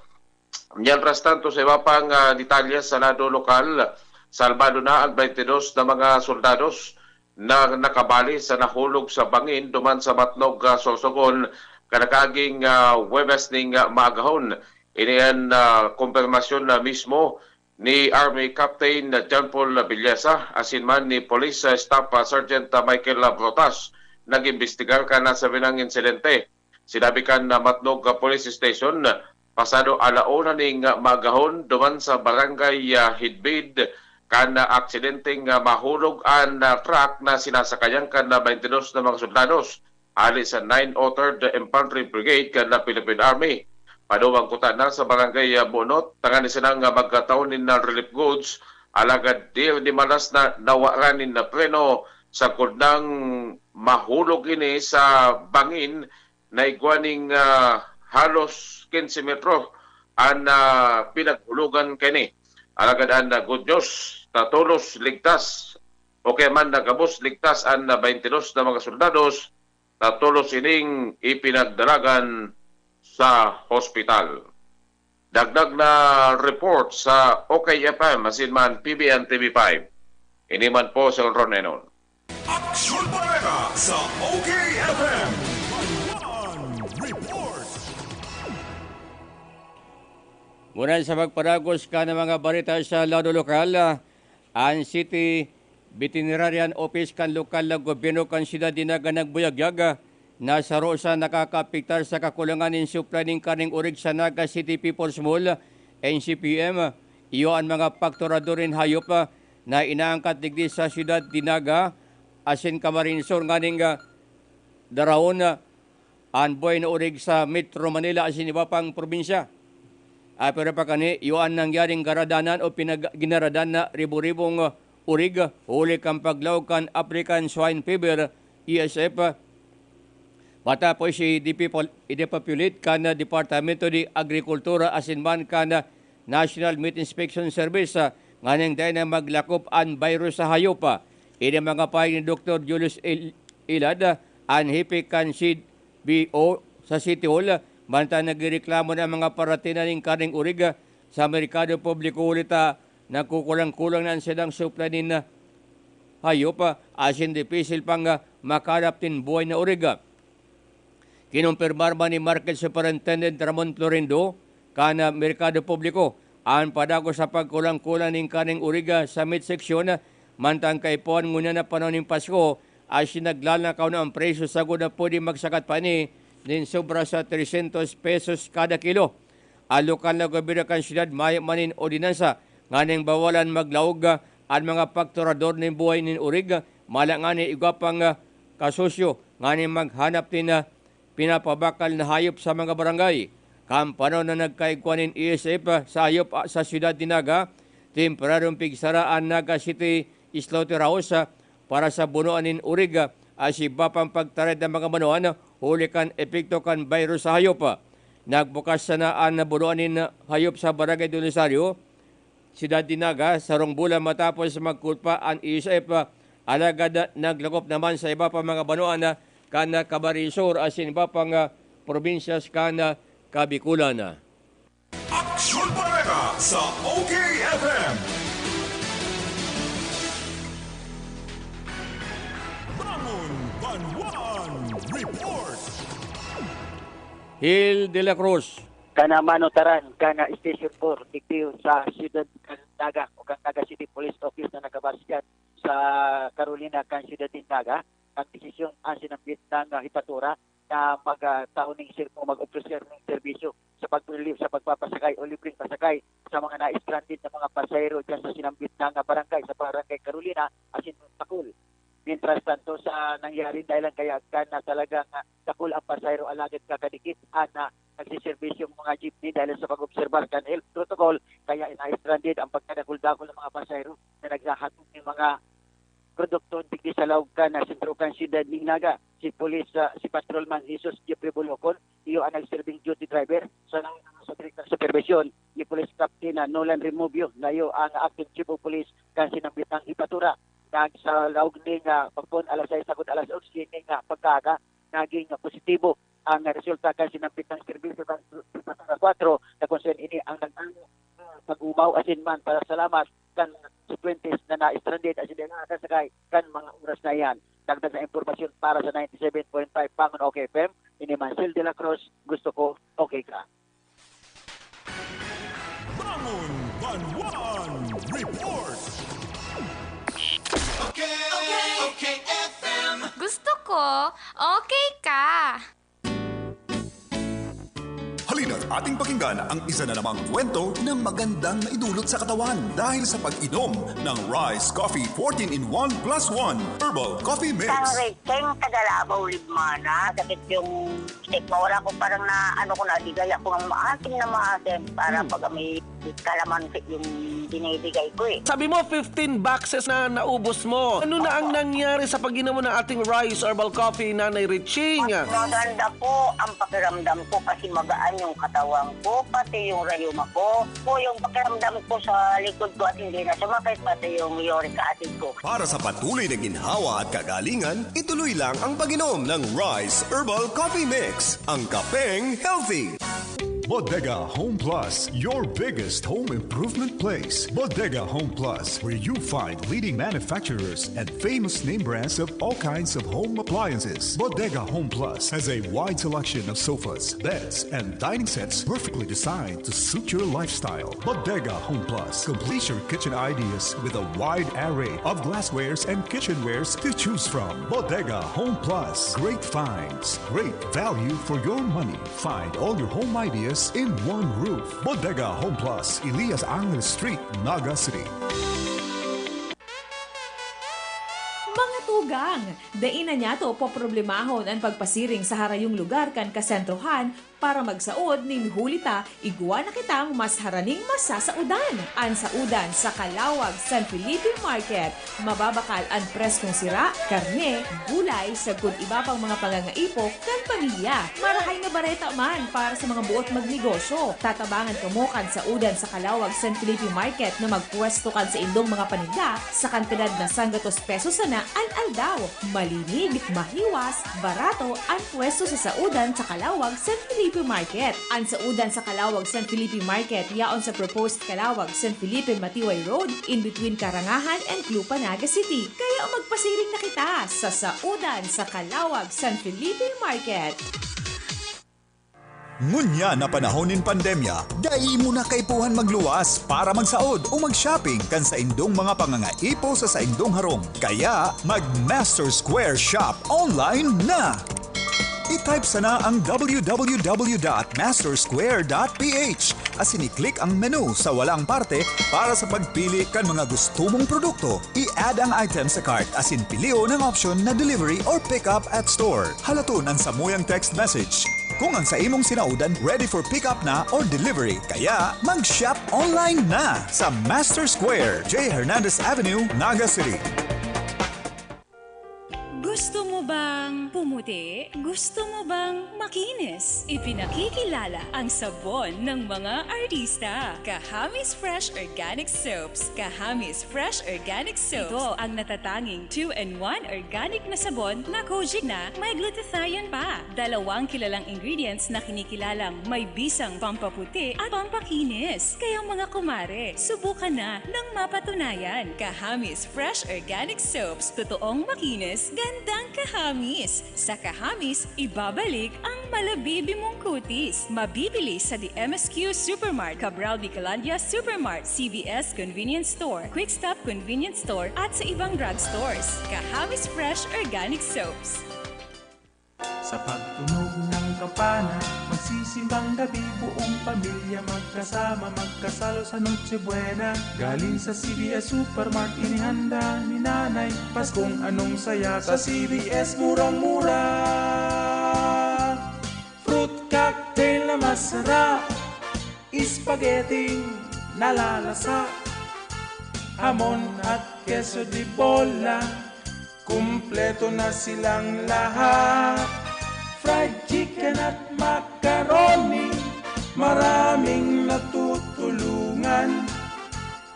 Mientras tanto, sa iba pang, ah, detalye sa lado lokal, salbado na ang twenty-dos na mga soldados na nakabali sa nahulog sa bangin duman sa Matnog, ah, Sorsogon, kanakaging, ah, Huwebes ning, ah, maagahon. Ini an, ah, kumpirmasyon na mismo ni Army Captain John Paul Villesa asin man ni Police, ah, Staff, ah, Sergeant, ah, Michael, ah, Brotas, nag-imbestigar kan nasabing insidente. Sinabi kan, ah, Matnog, ah, Police Station, pasado ala una ning, ah, maagahon duman sa Barangay, ah, Hidbid, kan, ah, aksidenteng, ah, mahulog an, ah, truck na sinasakayan kan, ah, twenty-dos na mga soldados hali sa nine oh third Infantry Brigade kan, ah, Philippine Army. Paduwang kuta na sa Barangay, ah, Bunot, tanganing sinda, ah, magkataw nin, ah, relief goods, alagad diri malas na nawaran nin, ah, preno sagkod nang mahulog ini sa bangin na igwa ning, ah, halos quince metro an, ah, pinaghulugan kaini. Alagad an, ah, good news, tatolos ligtas, o kaya man nagabos ligtas an, ah, twenty-dos na mga soldados, tatolos ining ipinagdalagan sa hospital. Dagdag na report sa O K F M asin man P B N T V five. Ini man po si Ron Enon. Aksyon Bareta sa O K F M. Report. Ngunyan sa pagpadagos kan mga bareta sa lado lokal, ah, an City Veterinarian Office kan lokal na gobyerno kan siyudad nin Naga nagbuyagyag, ah, na saro sa nakakaapektar sa kakulangan nin supply nin karneng orig sa Naga City People's Mall, N C P M. Iyo an mga paktorador nin hayop, ah, na inaangkat digdi sa siyudad nin Naga, asin Camarines Sur nganing, ah, daraon, ah, an buhay na orig sa Metro Manila asin iba pang probinsya. Ah, pero pakani, iyo an nangyaring garadanan o pinag-, ginaradan na ribo-ribong, ah, orig, huli kan paglaog kan African Swine Fever, A S F, matapos i-depopul-, i-depopulate kan, ah, Departamento de Agrikultura asin man kan, ah, National Meat Inspection Service, ah, nganing dai na maglakop an virus sa hayop, ah. Ini mga pahayag ni Doktor Julius Il-, Ilad, ah, an hepe kan C B O sa City Hall, mantang nagrereklamo na ang mga paratinan nin karneng orig, ah, sa merkado publiko, huli ta nagkukulang-kulang na an saindang supply nin hayop, ah, asin dipisil pang, ah, makahanap nin buhay na urig. Kinumpirmar man ni Market Superintendent Ramon Florindo kan, ah, merkado publiko an padagos sa pagkulang-kulang nin karneng urig, ah, sa meat section, ah, mantang kaipuhan ngunyan na panahon nin Pasko, asin naglalakaw na an presyo sagkod na pwede magsakat pa ini nin sobra sa trescientos pesos kada kilo. An lokal na gobyerno kan syudad mayo man nin ordinansa nganing bawalan maglaog, ah, an mga pagturador nin buhay nin urig, ah, mayo ngani igwa pang, ah, kasosyo nganing maghanap nin, ah, pinapabakal na hayop sa mga barangay. Kan panahon na nagkaigwa nin E S F, ah, sa hayop, ah, sa syudad nin Naga, temporaryong pigsara an Naga City Slaughterhouse, ah, para sa bunoan nin urig, ah, asin iba pang pagtaray na mga manoan, ah, huli kan epekto kan virus sa hayop. Nagbukas sana an bunoan nin hayop sa Barangay Don Rosario, Syudad nin Naga, sarong bulan matapos magkulpa an E S F, alagad naglakop naman sa iba pa mga banoan kan Camarines Sur asin iba pang, ah, probinsyas kan, ah, Kabikulan. Aksyon Bareta sa O K F M. Bangon Banwaan Report. Hil de la Cruz. Kan, ah, manutaran kan, ah, Station four, digdi sa siyudad kan Naga o kan Naga City Police Office na nakabase kan sa Carolina kan siyudad nin Naga, nagdesisyon an sinambit na jepatura na mag, ah, tao ning sir-, o mag-ofrecer ning serbisyo sa pag-relieve, sa pagpapasakay o libreng pasakay sa mga na-stranded na mga pasahero diyan sa sinambit na barangay, sa Barangay Carolina asin Pacol. Mientras tanto, sa nangyari, dahilan kaya kan na talagang, ah, dakul ang pasahero, alagad kakadikit an, ah, nagsiserbisyong mga jeepney dahil sa pag-obserbar kan health protocol, kaya na-stranded ang pagkadakul-dakul ng mga pasahero na naghahatid ng mga produkto digdi sa laog kan, ah, sentro kan siyudad ning Naga. Si Police, ah, si Patrolman Jesus Jeffrey Bolocon, iyo ang nagsirbing duty driver sa, sa direktang supervision ni Police Captain, ah, Nolan Remobio, na iyo ang acting chief of police kan sinambitang jepatura. Nag sa laog ning, ah, pagpon alas sais sagkod alas otso ning, ah, pagkaaga, naging, ah, positibo ang resulta kan sinambitang serbisyo kan Jepatura four, na kung saan ini ang nag-ano, ah, pag-umaw asin man pasalamat kan sequentes na na-stranded asin di nakakasakay kan mga oras na iyan. Dagdag na impormasyon para sa ninety-seven point five Bangon O K F M, ini man Sil de la Cruz, gusto ko, okay ka. Bangon Banwaan Report. Okay, okay, F M. Gusto ko, okay ka. Halina't ating pakinggan ang isa na namang kwento na magandang naidulot sa katawan dahil sa pag-inom ng Rise Coffee fourteen in one plus one Herbal Coffee Mix. Kang Recheng, taga Labaw, Libmana. Sakit yung stigma. Wala ko, parang na, ano ko, nadigaya ko ng maasim na maasim para Hmm. pag may kalamansi yung binibigay ko eh. Sabi mo, fifteen boxes na naubos mo. Ano na ang Opo. nangyari sa pag-inom mo ng ating Rise Herbal Coffee, Nanay Recheng? Mas maganda po ang pakiramdam ko kasi magaan yung katawan ko, pati yung rayuma ko. Po yung pakiramdam ko sa likod ko at hindi na sumakit, pati yung uric acid ko. Para sa patuloy na ginhawa at kagalingan, ituloy lang ang pag-inom ng Rise Herbal Coffee Mix, ang kapeng healthy. Bodega Home Plus, your biggest home improvement place. Bodega Home Plus, where you find leading manufacturers and famous name brands of all kinds of home appliances. Bodega Home Plus has a wide selection of sofas, beds, and dining sets perfectly designed to suit your lifestyle. Bodega Home Plus completes your kitchen ideas with a wide array of glasswares and kitchenwares to choose from. Bodega Home Plus, great finds, great value for your money. Find all your home ideas in one roof. Bodega Home Plus, Elias Angeles Street, Naga City. Mga tugang, dai na niyato poproblemahon an pagpasiring sa harayong lugar kan kasentrohan para magsaod nin huli ta igwa na kitang mas haraning masasaodan. An saodan sa Calauag San Felipe Market. Mababakal an preskong sira, karne, gulay, sagkod iba pang mga pangangaipo kan pamilya. Marahay na bareta man para sa mga boot magnegosyo. Tatabangan kamo kan saodan sa Calauag San Felipe Market na magpwesto kan saindong mga paninda sa kantidad na sanggatos pesos sana an aldaw. Malinig, mahiwas, barato an pwesto sa saodan sa Calauag San Felipe. Supermarket. An saudan sa Calauag San Felipe Market yaon sa proposed Calauag San Felipe Matiway Road, in between Karangahan and Clupa, Naga City. Kaya magpasiring na kita sa saudan sa Calauag San Felipe Market. Ngunyan na panahon nin pandemya, dai mo na kaipuhan magluwas para magsaod o mag-shopping kan saindong mga pangangaipo sa saindong harong. Kaya, mag-Master Square Shop online na! I-type sana ang www.mastersquare.ph asin i-click ang menu sa walang parte para sa pagpili kan mga gusto mong produkto. I-add ang item sa cart asin pilion ang option na delivery or pick up at store. Halaton an samuyang text message kung ang sa imong sinaudan ready for pick up na or delivery. Kaya, mag-shop online na sa Master Square, J Hernandez Avenue, Naga City. Gusto mo bang pumuti? Gusto mo bang makinis? Ipinakikilala ang sabon ng mga artista. Kahamis Fresh Organic Soaps. Kahamis Fresh Organic Soaps. Ito ang natatanging two-in-one organic na sabon na kojic na may glutathione pa. Dalawang kilalang ingredients na kinikilalang may bisang pampaputi at pampakinis. Kaya mga kumare, subukan na ng mapatunayan. Kahamis Fresh Organic Soaps. Totoong makinis, gandang kahamis. Sa Kahamis, ibabalik ang malabibi mong kutis. Mabibili sa The M S Q Supermart, Cabral Bicolandia Supermart, C V S Convenience Store, Quick Stop Convenience Store at sa ibang drugstores. Kahamis Fresh Organic Soaps. Sa pagtunog ng kampana, magsisimbang gabi, buong pamilya magkasama, magkasalo sa Noche Buena. Galing sa C V S Supermart, inihanda ni Nanay, Paskong anong saya sa C V S, murang-mura. Fruit cocktail na masarap, spaghetti nalalasa, hamon at queso de bola, kumpleto na silang lahat. Fried chicken at macaroni, maraming natutulungan.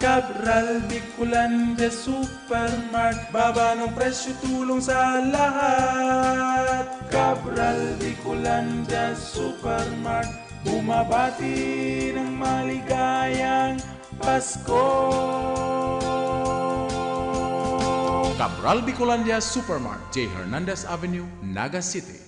Cabral Bicolandia Supermart, baba ng presyo, tulong sa lahat. Cabral Bicolandia Supermart, bumabati ng maligayang Pasko. Cabral Bicolandia Supermart, J Hernandez Avenue, Naga City.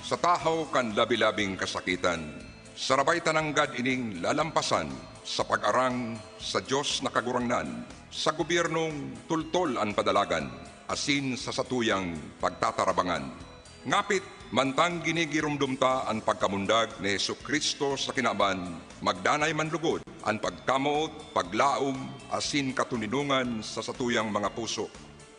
Sa tahaw kan labi-labing kasakitan, sarabay ta nanggad ining lalampasan sa pag-arang sa Dios na Kagurangnan, sa gobyernong tultol an padalagan, asin sa satuyang pagtatarabangan. Ngapit, mantang ginigiromdom ta an pagkamundag ni Jesu-Cristo sa kinaban, magdanay man lugod an pagkamoot, paglaom, asin katoninongan sa satuyang mga puso.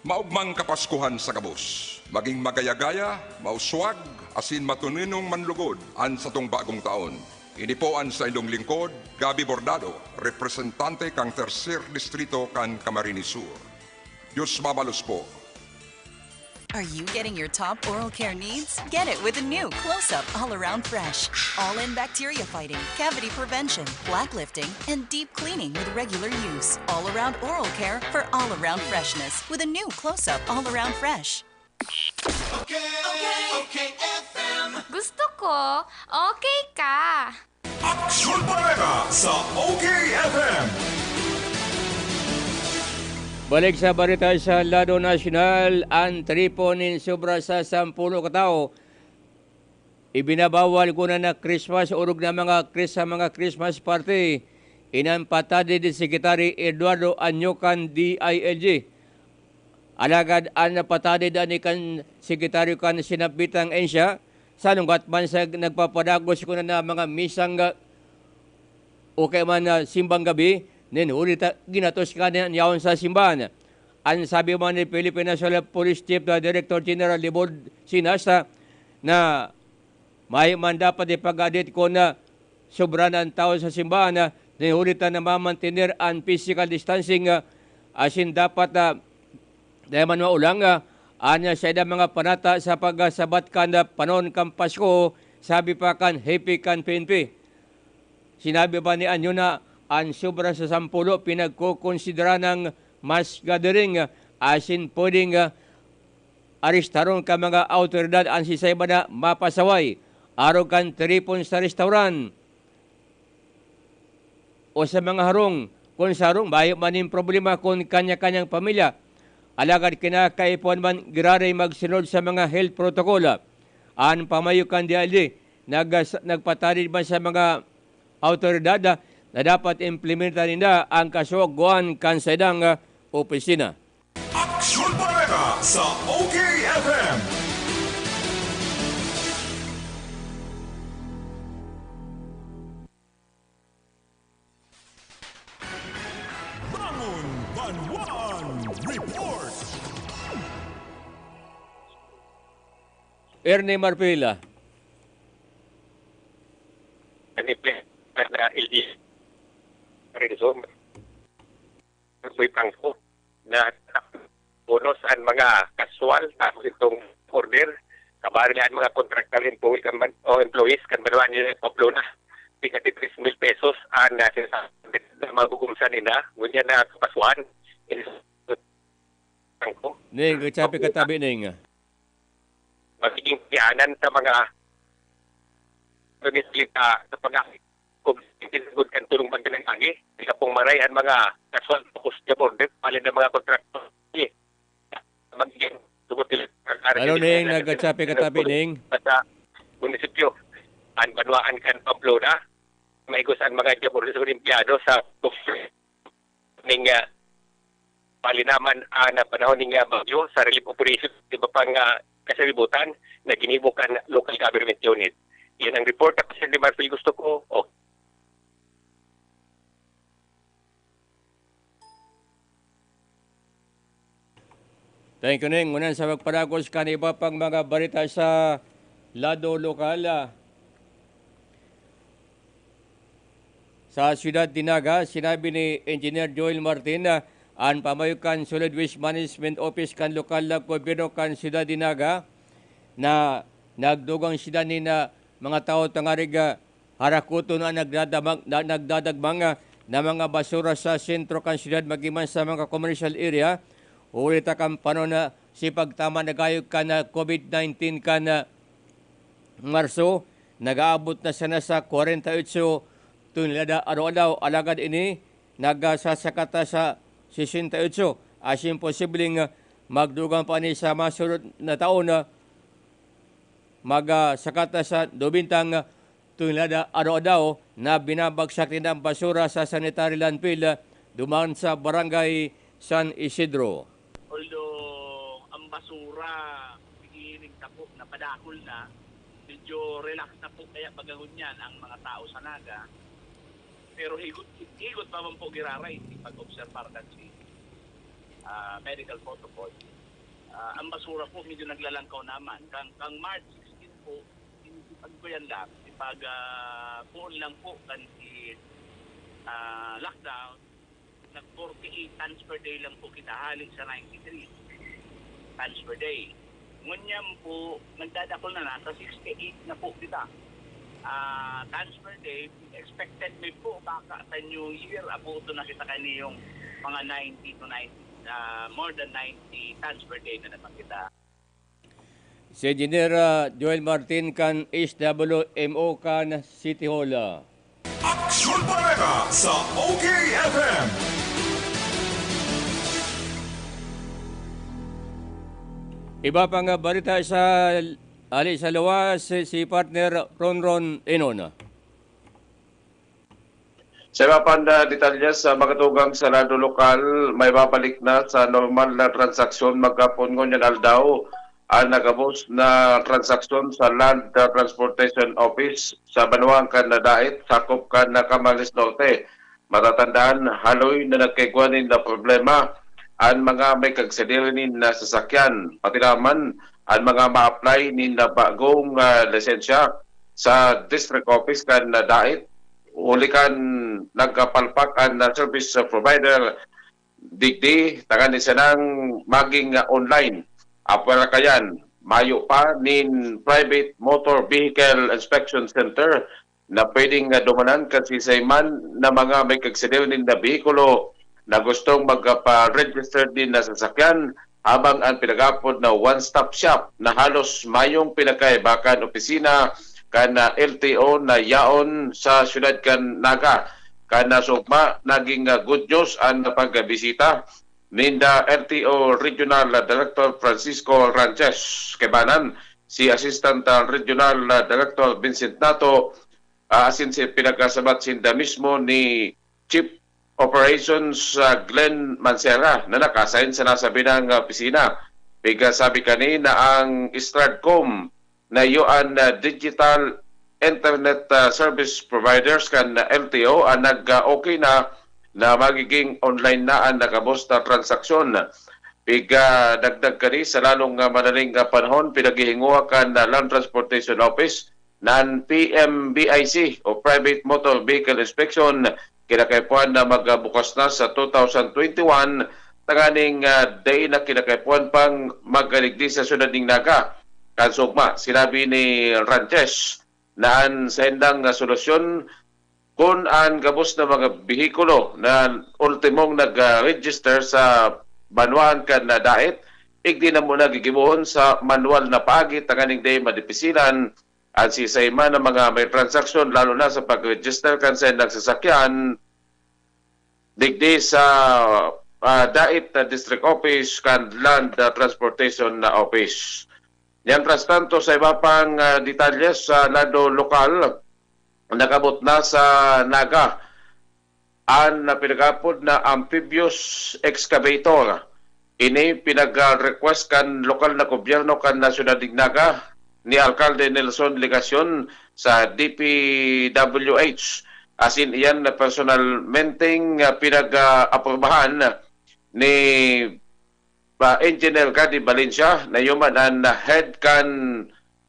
Maogmang Kapaskuhan sa gabos. Maging magaya-gaya, mauswag, asin matoninong man lugod an satong bagong taon. Ini po an saindong lingkod, Gabby Bordado, representante kan Tercer Distrito kan Camarines Sur. Dios mabalos po. Are you getting your top oral care needs? Get it with a new Close-Up All Around Fresh. All-in bacteria fighting, cavity prevention, plaque lifting, and deep cleaning with regular use. All-around oral care for all-around freshness with a new Close-Up All Around Fresh. Okay, okay, okay, F M. Gusto ko, okay ka. Aksyon Bareta sa O K F M. Balik sa bareta sa lado nasyonal, an tripon nin sobra sa sampulo ka tawo ibinabawal ko na na Christmas, orog na mga Chris-, sa mga Christmas party. Inan patadid ni Secretary Eduardo Anyo kan D I L G. Alagad an patadid ani kan sekretaryo kan sinambitang ahensya, salunggat man sa nagpapadagos ko na, na mga misang, ah, o kaya man, ah, simbang gabi, nin huli ta ginatos ka na yaon sa simbahan. An sabi man ni Philippine National Police Chief, ah, Director General Libod Sinas, ah, na may man dapat ipag-audit kun, ah, sobra na an tawo sa simbahan, ah, nin huli ta namamantener an physical distancing, ah, asin dapat, ah, dai man maulang, ah, an, ah, saindang mga panata sa pagsabat kan, ah, panon kan Pasko, sabi pa kan hepe kan P N P. Sinabi pa ni Anyo na an sobra sa sampulo pinagkokonsidera nang mass gathering, ah, asin pwedeng, ah, arestaron kan mga awtoridad an siisay man na mapasaway arog kan tiripon sa restaurant o sa mga harong. Kun sa harong, mayo man nin problema kun kanya-kanyang pamilya. Alagad kinakaipuhan man giraray magsunod sa mga health protocol. An pamayo kan D I L G nag-, nagpatanid man sa mga awtoridad na dapat implementar ninda an kasugoan kan saindang, ah, opisina. Aksyon Bareta sa O K F M. Bangon Banwaan Report. Ernie Marpila. Ani, pre, na L D S. Rizom. Soy Franco. Na bonus an mga kaswal, tapos itong order. Kabari na an mga contractor employees kan ban-, o employees kan banwaan ni Pamplona. Tigka tres mil pesos an, ah, sinasabi na magugumsan nila. Ngunyan na kapaswan. Franco. Ning, kachapi katabi, Ning. Magiging kiyanan sa mga pagsalita sa pag-, kung tinugod kan tulong magdanang agi, di ka pong maray ang mga kaswal sa Coast Border, pali ng mga kontraktor. Magiging tubot nila ang Ano, Ning, nagkachapi katabi, Ning? Sa munisipyo, ang banwaan kan Pamplona, maigos ang mga Border sa empleyado sa ning, ah, palinaman, ah, na panahon ning, ah, bagyo sa relief operation, di ba pang, ah, kasalibutan na ginibo kan local government unit. Yan ang report, Presidente Marfil, gusto ko. O. Thank you, Ning. Ngunyan sa pagpadagos kan iba pang mga balita sa lado lokal, ah, sa Siyudad de Naga, sinabi ni Engineer Joel Martin na an pamayo kan Solid Waste Management Office kan lokal na gobyerno kan Siyudad de Naga na nagdugang sila nin, ah, mga tawo tangarig, ah, harakoton an nagdadamag-, na, nagdadagmang, ah, na mga basura sa sentro kan siyudad, magin man sa mga commercial area, huli ta kan panon na si pagtama na gayo kan, ah, COVID nineteen kan, ah, Marso, nag-aabot na sana sa kwarenta y otso tonelada araw-araw, alagad ini nagsasakata sa sesenta y otso. Asin posibleng, ah, magdugang pa ini sa masunod na taon na magsakata sa nobenta tonelada araw-araw na binabagsak nindang basura sa sanitary landfill, ah, duman sa Barangay San Isidro. Although ang basura, nahihiling na po, napadakol na, medyo relax na po kaya pag ngunyan ang mga tao sa Naga. Pero higot, higot pa man po giraray, si pag-obserbar kan si, ah, medical protocol. Ah, ang basura po medyo naglalangkaw naman. Kang, kang March sixteen po, in-, ipag-, kuyan lang, ipag, ah, poon lang po kan si, ah, lockdown, nag forty-eight tons per day lang po kita, hali sa ninety-three tons per day. Ngunyan po, nagdadakol na, nasa sixty-eight na po kita. Ah, tons per day, expected mi po, baka sa New Year, abuto na kita kaniyong mga ninety to ninety, ah, more than ninety tons per day na naman kita. Si Engineer, ah, Joel Martin kan S W M O kan City Hall. Aksyon Bareta sa O K F M. Iba pang, ah, balita sa, ali sa luwas, si, si partner Ronron Enon. Sa iba pang, ah, detalye sa makatugang sa lado lokal, maibabalik na sa normal na transaksyon maghapon ngunyan aldaw ang nagabos na transaksyon sa Land, ah, Transportation Office sa banwaan kan Dait, sakop kan Camarines Norte. Matatandaan, haloy na nagkaigwa nin na problema an mga may kagsadiri nin na sasakyan, pati naman an mga ma-apply nin na bagong, ah, lisensya sa district office kan Dait, huli kan nagkapalpak an, ah, service provider digdi, tanganing sanang maging, ah, online. Apwera kayan, mayo pa nin private motor vehicle inspection center na pwedeng, ah, dumanan kan siisay man na mga may kagsadiri nin na behikulo na gustong magpa-register nin sasakyan, habang ang pinag-aapod na one-stop shop na halos mayong pinagkaiba kan opisina kan, ah, L T O na yaon sa siyudad kan Naga. Kan, ah, sugma, naging, ah, good news an pagbisita ninda L T O Regional Director Francisco Ranches, kaibanan si Assistant, ah, Regional, ah, Director Vincent Nato, ah, asin si pinagkasabat sinda mismo ni Chief Operations, ah, Glenn Mancera, na naka-assign sa nasabing, ah, opisina. Piga sabi kanina ang Stratcom na iyo an, ah, digital internet, ah, service providers kan L T O ang nag-okay na, na magiging online na ang nakabos na transaksyon. Piga dagdag kani, sa lalong, ah, madaling, ah, panahon, pinaghihinguha kan, ah, Land Transportation Office nan P M V I C o Private Motor Vehicle Inspection, kinakaipuhan na magbukas na sa two thousand twenty-one, tanganing, ah, dai na kinakaipuhan pang magkaligdi sa syudad ning Naga. Kan sugma, sinabi ni Ranches na an saindang, ah, solusyon, kun an gabos na mga behikulo na ultimong nag-register sa banwaan kan, ah, dait, igdi na muna gigibohon sa manual na paagi tanganing dai madipisilan an sisay man na mga may transaksyon, lalo na sa pag-register kan saindang sasakyan digdi sa, ah, dait na district office kan Land, ah, Transportation na Office. Mientras tanto, sa iba pang, ah, detalye sa lado lokal, nakabot na sa Naga an, ah, pinag-apod na amphibious excavator. Ini pinag-request kan lokal na gobyerno kan Nasyonal nin Naga ni Alkalde Nelson Legacion sa D P W H. Asin iyan na personalmenteng, ah, pinag-aprubahan ni, ah, Engineer Gadi Valencia, na iyo man an head kan,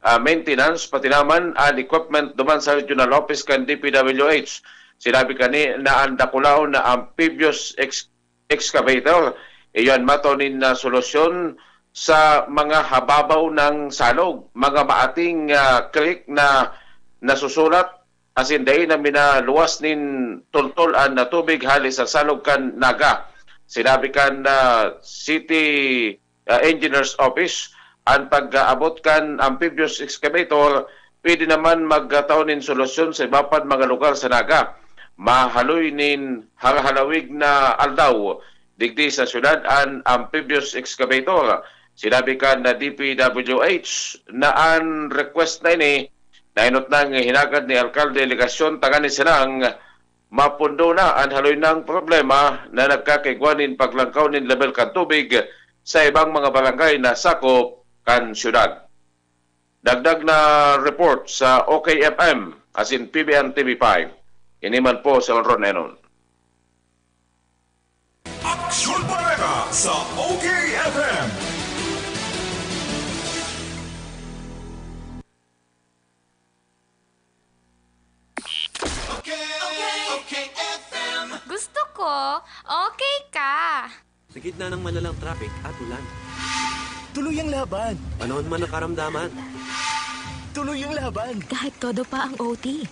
ah, maintenance, pati naman an equipment duman sa regional office kan D P W H. Sinabi kani na an dakulaon na amphibious ex-, excavator, iyan matao nin, ah, solusyon sa mga hababaw ng salog, mga maating, ah, creek na nasusulat, asin dai na minaluwas nin tultol an, ah, tubig hali sa salog kan Naga. Sinabi kan, ah, City, ah, Engineers Office, an pag-aabot kan amphibious excavator pwede naman magtao nin solusyon sa iba pang mga lugar sa Naga. Mahaloy nin halahalawig na aldaw digdi sa syudad an amphibious excavator. Sinabi kan D P W H na an request na ini naenot nang hinagad ni Alkalde Legacion tanganing sanang mapundo na an haloy nang problema na nagkakaigwa nin paglangkaw nin lebel kan tubig sa ibang mga barangay na sakop kan syudad. Dagdag na report sa O K F M asin P B N T V five. Ini man po si Ron Enon. Aksyon Bareta sa O K F M. Gusto ko, okay ka. Sa gitna ng malalang traffic at ulan. Tuloy ang laban! Panahon man ng karamdaman. Tuloy ang laban! Kahit todo pa ang O T.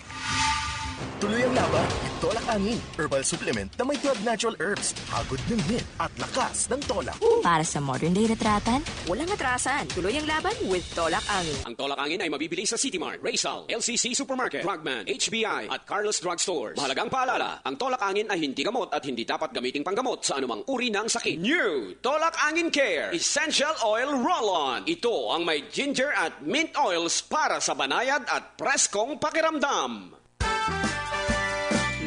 Tuloy ang laban with Tolak Angin, herbal supplement na may twelve natural herbs, hagod ng hit at lakas ng tolak. Para sa modern day retratan, Walang atrasan. Tuloy ang laban with Tolak Angin. Ang Tolak Angin ay mabibili sa City Mart, Raysal, L C C Supermarket, Drugman, H B I, at Carlos Drug Stores. Mahalagang paalala, ang Tolak Angin ay hindi gamot at hindi dapat gamiting panggamot sa anumang uri ng sakit. New Tolak Angin Care Essential Oil Roll-On. Ito ang may ginger at mint oils para sa banayad at preskong pakiramdam.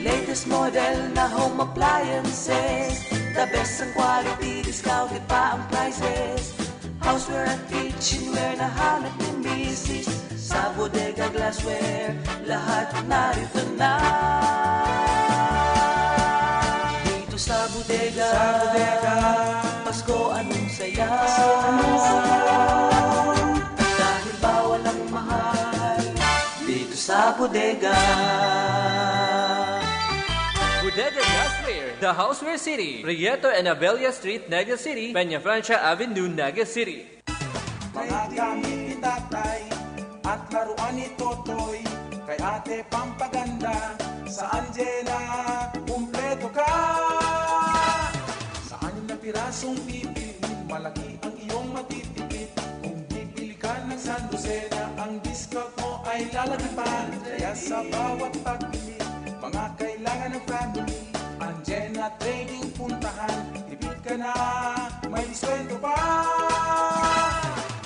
Latest model na home appliances. The best ang quality, discounted pa ang prices. Houseware at kitchenware na hanap ni misis. Sa Bodega Glassware, lahat narito na. Dito sa Bodega, sa Bodega, Pasko anong saya. Pasko anong saya. Dahil bawal ang mahal. Dito sa Bodega. Bodega Glassware, The Houseware City, Prieto and Abella Street, Naga City, Peñafrancia Avenue, Naga City. Mga gamit ni tatay at laruan ni Totoy, kay ate pampaganda, sa Angela, kumpleto ka. Kung pipiliin, malaki ang iyong matitipid. Kung bibili ka ng isang dosena, ang discount mo ay lalaki pa. Kaya sa bawat pagbili, mga kailangan ng family, Anjena Trading puntahan. Tipid ka na, may diskwento pa.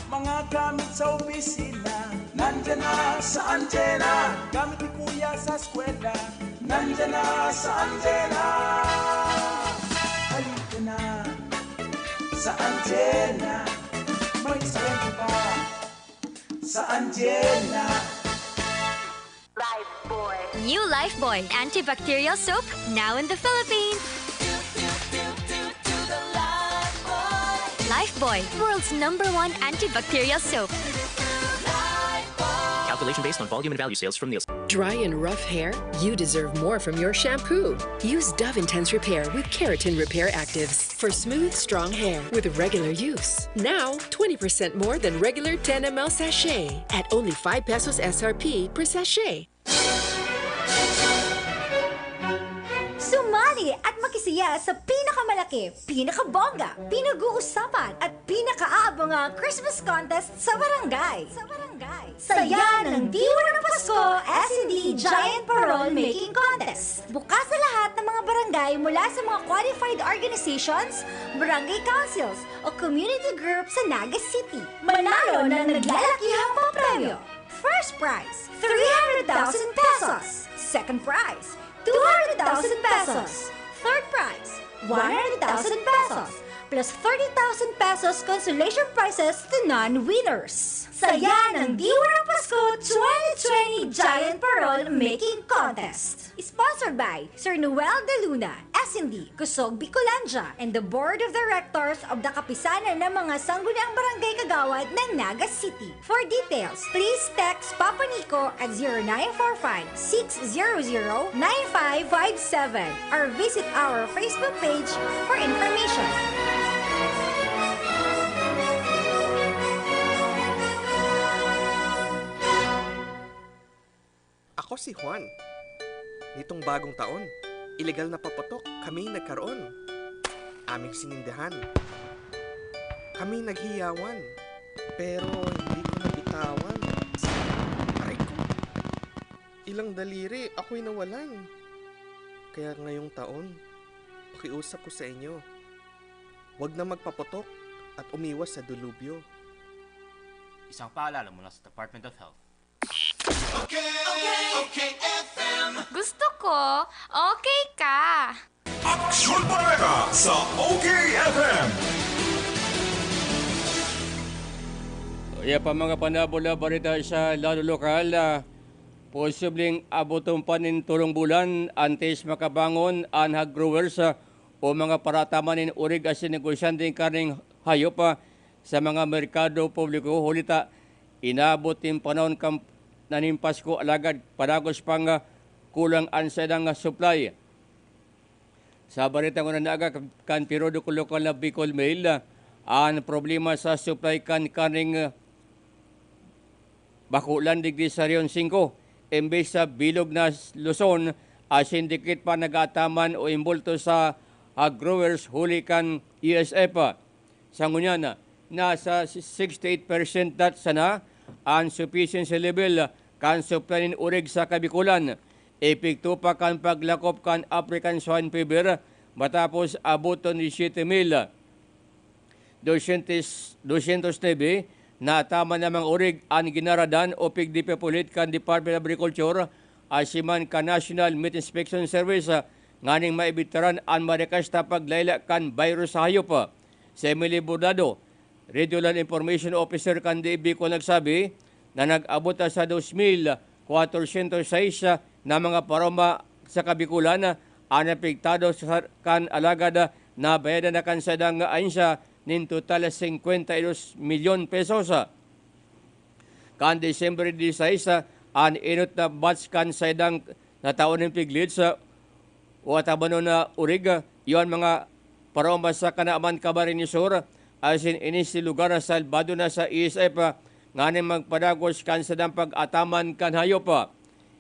Mga gamit sa opisina, nandyan na sa Anjena. Gamit ni Kuya sa eskwela, nandyan na sa Anjena. Halika na sa Anjena. May diskwento pa sa Anjena. New Lifebuoy antibacterial soap, now in the Philippines. Lifebuoy, world's number one antibacterial soap. Calculation based on volume and value sales from Nielsen. Dry and rough hair? You deserve more from your shampoo. Use Dove Intense Repair with Keratin Repair Actives for smooth, strong hair with regular use. Now, twenty percent more than regular ten milliliter sachet at only five pesos S R P per sachet. Sumali at makisaya sa pinakamalaki, pinakabongga, pinag-uusapan at pinakaaabangang Christmas contest sa barangay. Sa barangay. Saya ng Diwa ng Pasko S and D Giant Parol Making Contest. Bukas sa lahat ng mga barangay mula sa mga qualified organizations, barangay councils o community groups sa Naga City. Manalo ng naglalakihang papremyo. First prize, three hundred thousand pesos. Second prize, two hundred thousand pesos. Third prize, one hundred thousand pesos. Plus thirty thousand pesos consolation prizes to non-winners. Saya ng Diwa ng Pasko twenty twenty Giant Parol Making Contest. Sponsored by Sir Noel De Luna, S and D, Kusog Bicolandia, and the Board of Directors of the Kapisanan ng mga Sangguniang Barangay Kagawad ng Naga City. For details, please text Papa Nico at zero nine four five, six zero zero, nine five five seven or visit our Facebook page for information. Ako si Juan. Nitong bagong taon, ilegal na paputok kami nagkaroon. Aming sinindihan. Kami naghiyawan. Pero hindi ko nabitawan. Aray ko. Ilang daliri ako'y nawalan. Kaya ngayong taon, pakiusap ko sa inyo, huwag na magpaputok at umiwas sa dilubyo. Isang paalala mula sa Department of Health. Gusto ko, okay ka. Aksyon Bareta sa OK F M. Iya pa mga panabol na bareta sa lado lokal. Ah, posibleng aboton pa nin tolong bulan antes makabangon an hag growers, ah, o mga parataman nin urig asin negosyanteng karneng hayop, ah, sa mga merkado publiko, huli ta inabot nin panahon kan, na nin Pasko alagad padagos pang, ah, kulang an saindang, ah, supply. Sa bareta ngunyan na aga kan periodiko lokal na Bicol Mail, ah, an problema sa supply kan karneng, ah, bakulan digdi sa Rehiyon singko, embes sa bilog na Luzon, asin dikit pa nag-aataman o imbulto sa hog growers huli kan E S F. Sa ngunyan, nasa sixty-eight percent dat sana an sufficiency level kan supply nin urig sa Kabikolan, epekto pa kan paglakop kan African Swine Fever matapos aboton ni siyete mil dosyentos, dosyentos nebe na tama na mga urig an ginaradan o pigdepopulate kan Department of Agriculture asin man kan National Meat Inspection Service, ah, nganing maibitaran an marikas na paglaila kan virus sa hayop. Si Emily Bordado, Regional Information Officer kan D A B Bicol, nagsabi na nag-abot na sa dos mil kwatrosyentos sais na mga paroma sa Kabikolan an apektado sa kan alagad nabayadan na kan saindang ahensya nin total singkwenta y dos milyon pesos. Kan Disyembre disisais, an enot na batch kan saindang nataon nin piglits o atabanon na urig, iyo an mga paroma sa Canaaman, Camarines Sur, asin ini si lugar na salbado na sa E S F, nganing magpadagos kan saindang pag-ataman kan hayop.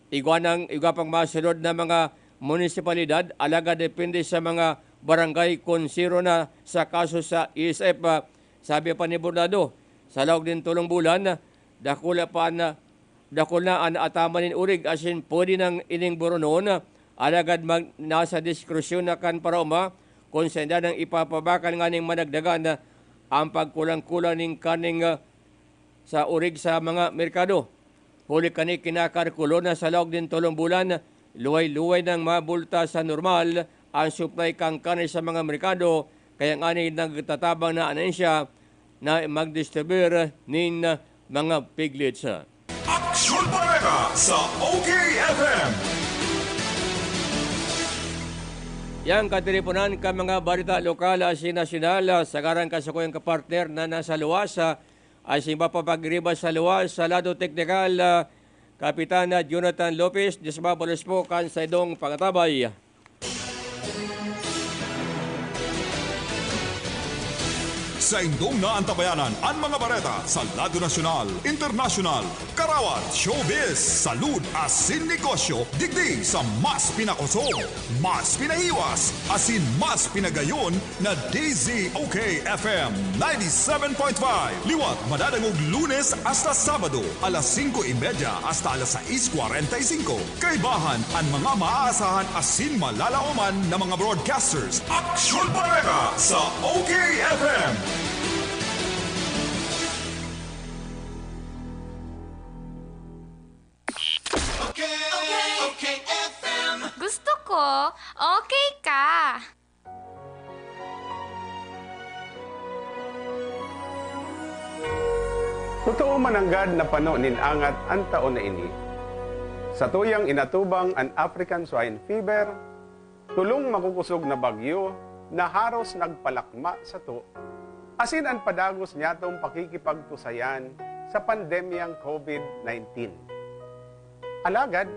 Igwa nang, igwa pang masunod na mga munisipalidad, alagad depende sa mga barangay kun siro na sa kaso sa E S F. Ah, sabi pa ni Bordado, sa laog nin tolong bulan, dakula pa an, dakul na an ataman nin urig asin pwede nang ining buronon, alagad mag, nasa diskresiyon na kan paraoma kun saen danang ipapabakal nganing madagdagan an pagkulang-kulang nin karneng, ah, sa urig sa mga merkado. Huli kani, kinakalkulo na sa laog nin tolong bulan, luway-luway nang mabulta sa normal an supply kan karne sa mga merkado, kaya ngani nagtatabang na an ahensya na magdistribuir nin mga piglets. Aksyon Bareta sa O K F M. Yang katiriponan kan mga bareta lokal asin nasyonal, ah, sa ngaran kan sakuyang kapartner na nasa luwas, ah, asin mapapag-iriba sa luwas sa lado teknikal, ah, Kapitan, ah, Jonathan Lopez, dismabalos po kan saindong pangatabay. Saindong naantabayanan an mga bareta sa lado nasyonal, internasyonal, karawat, showbiz, salud asin negosyo digdi sa mas pinakosog, mas pinahiwas, asin mas pinagayon na D Z O K F M ninety-seven point five. Liwat madadangog Lunes hasta Sabado, alas singko y media hasta alas sais kwarenta y singko. Kaibahan an mga maaasahan asin malalaoman na mga broadcasters. Aksyon Bareta sa O K F M. Okay, okay, okay, F M. Gusto ko, okay ka. Totoo man nanggad na pano nin angat an taon na ini. Satuyang inatubang an African Swine Fever, tolong makukosog na bagyo na haros nagpalakma sato, asin an padagos niyatong pakikipagtusayan sa pandemyang COVID nineteen. Alagad,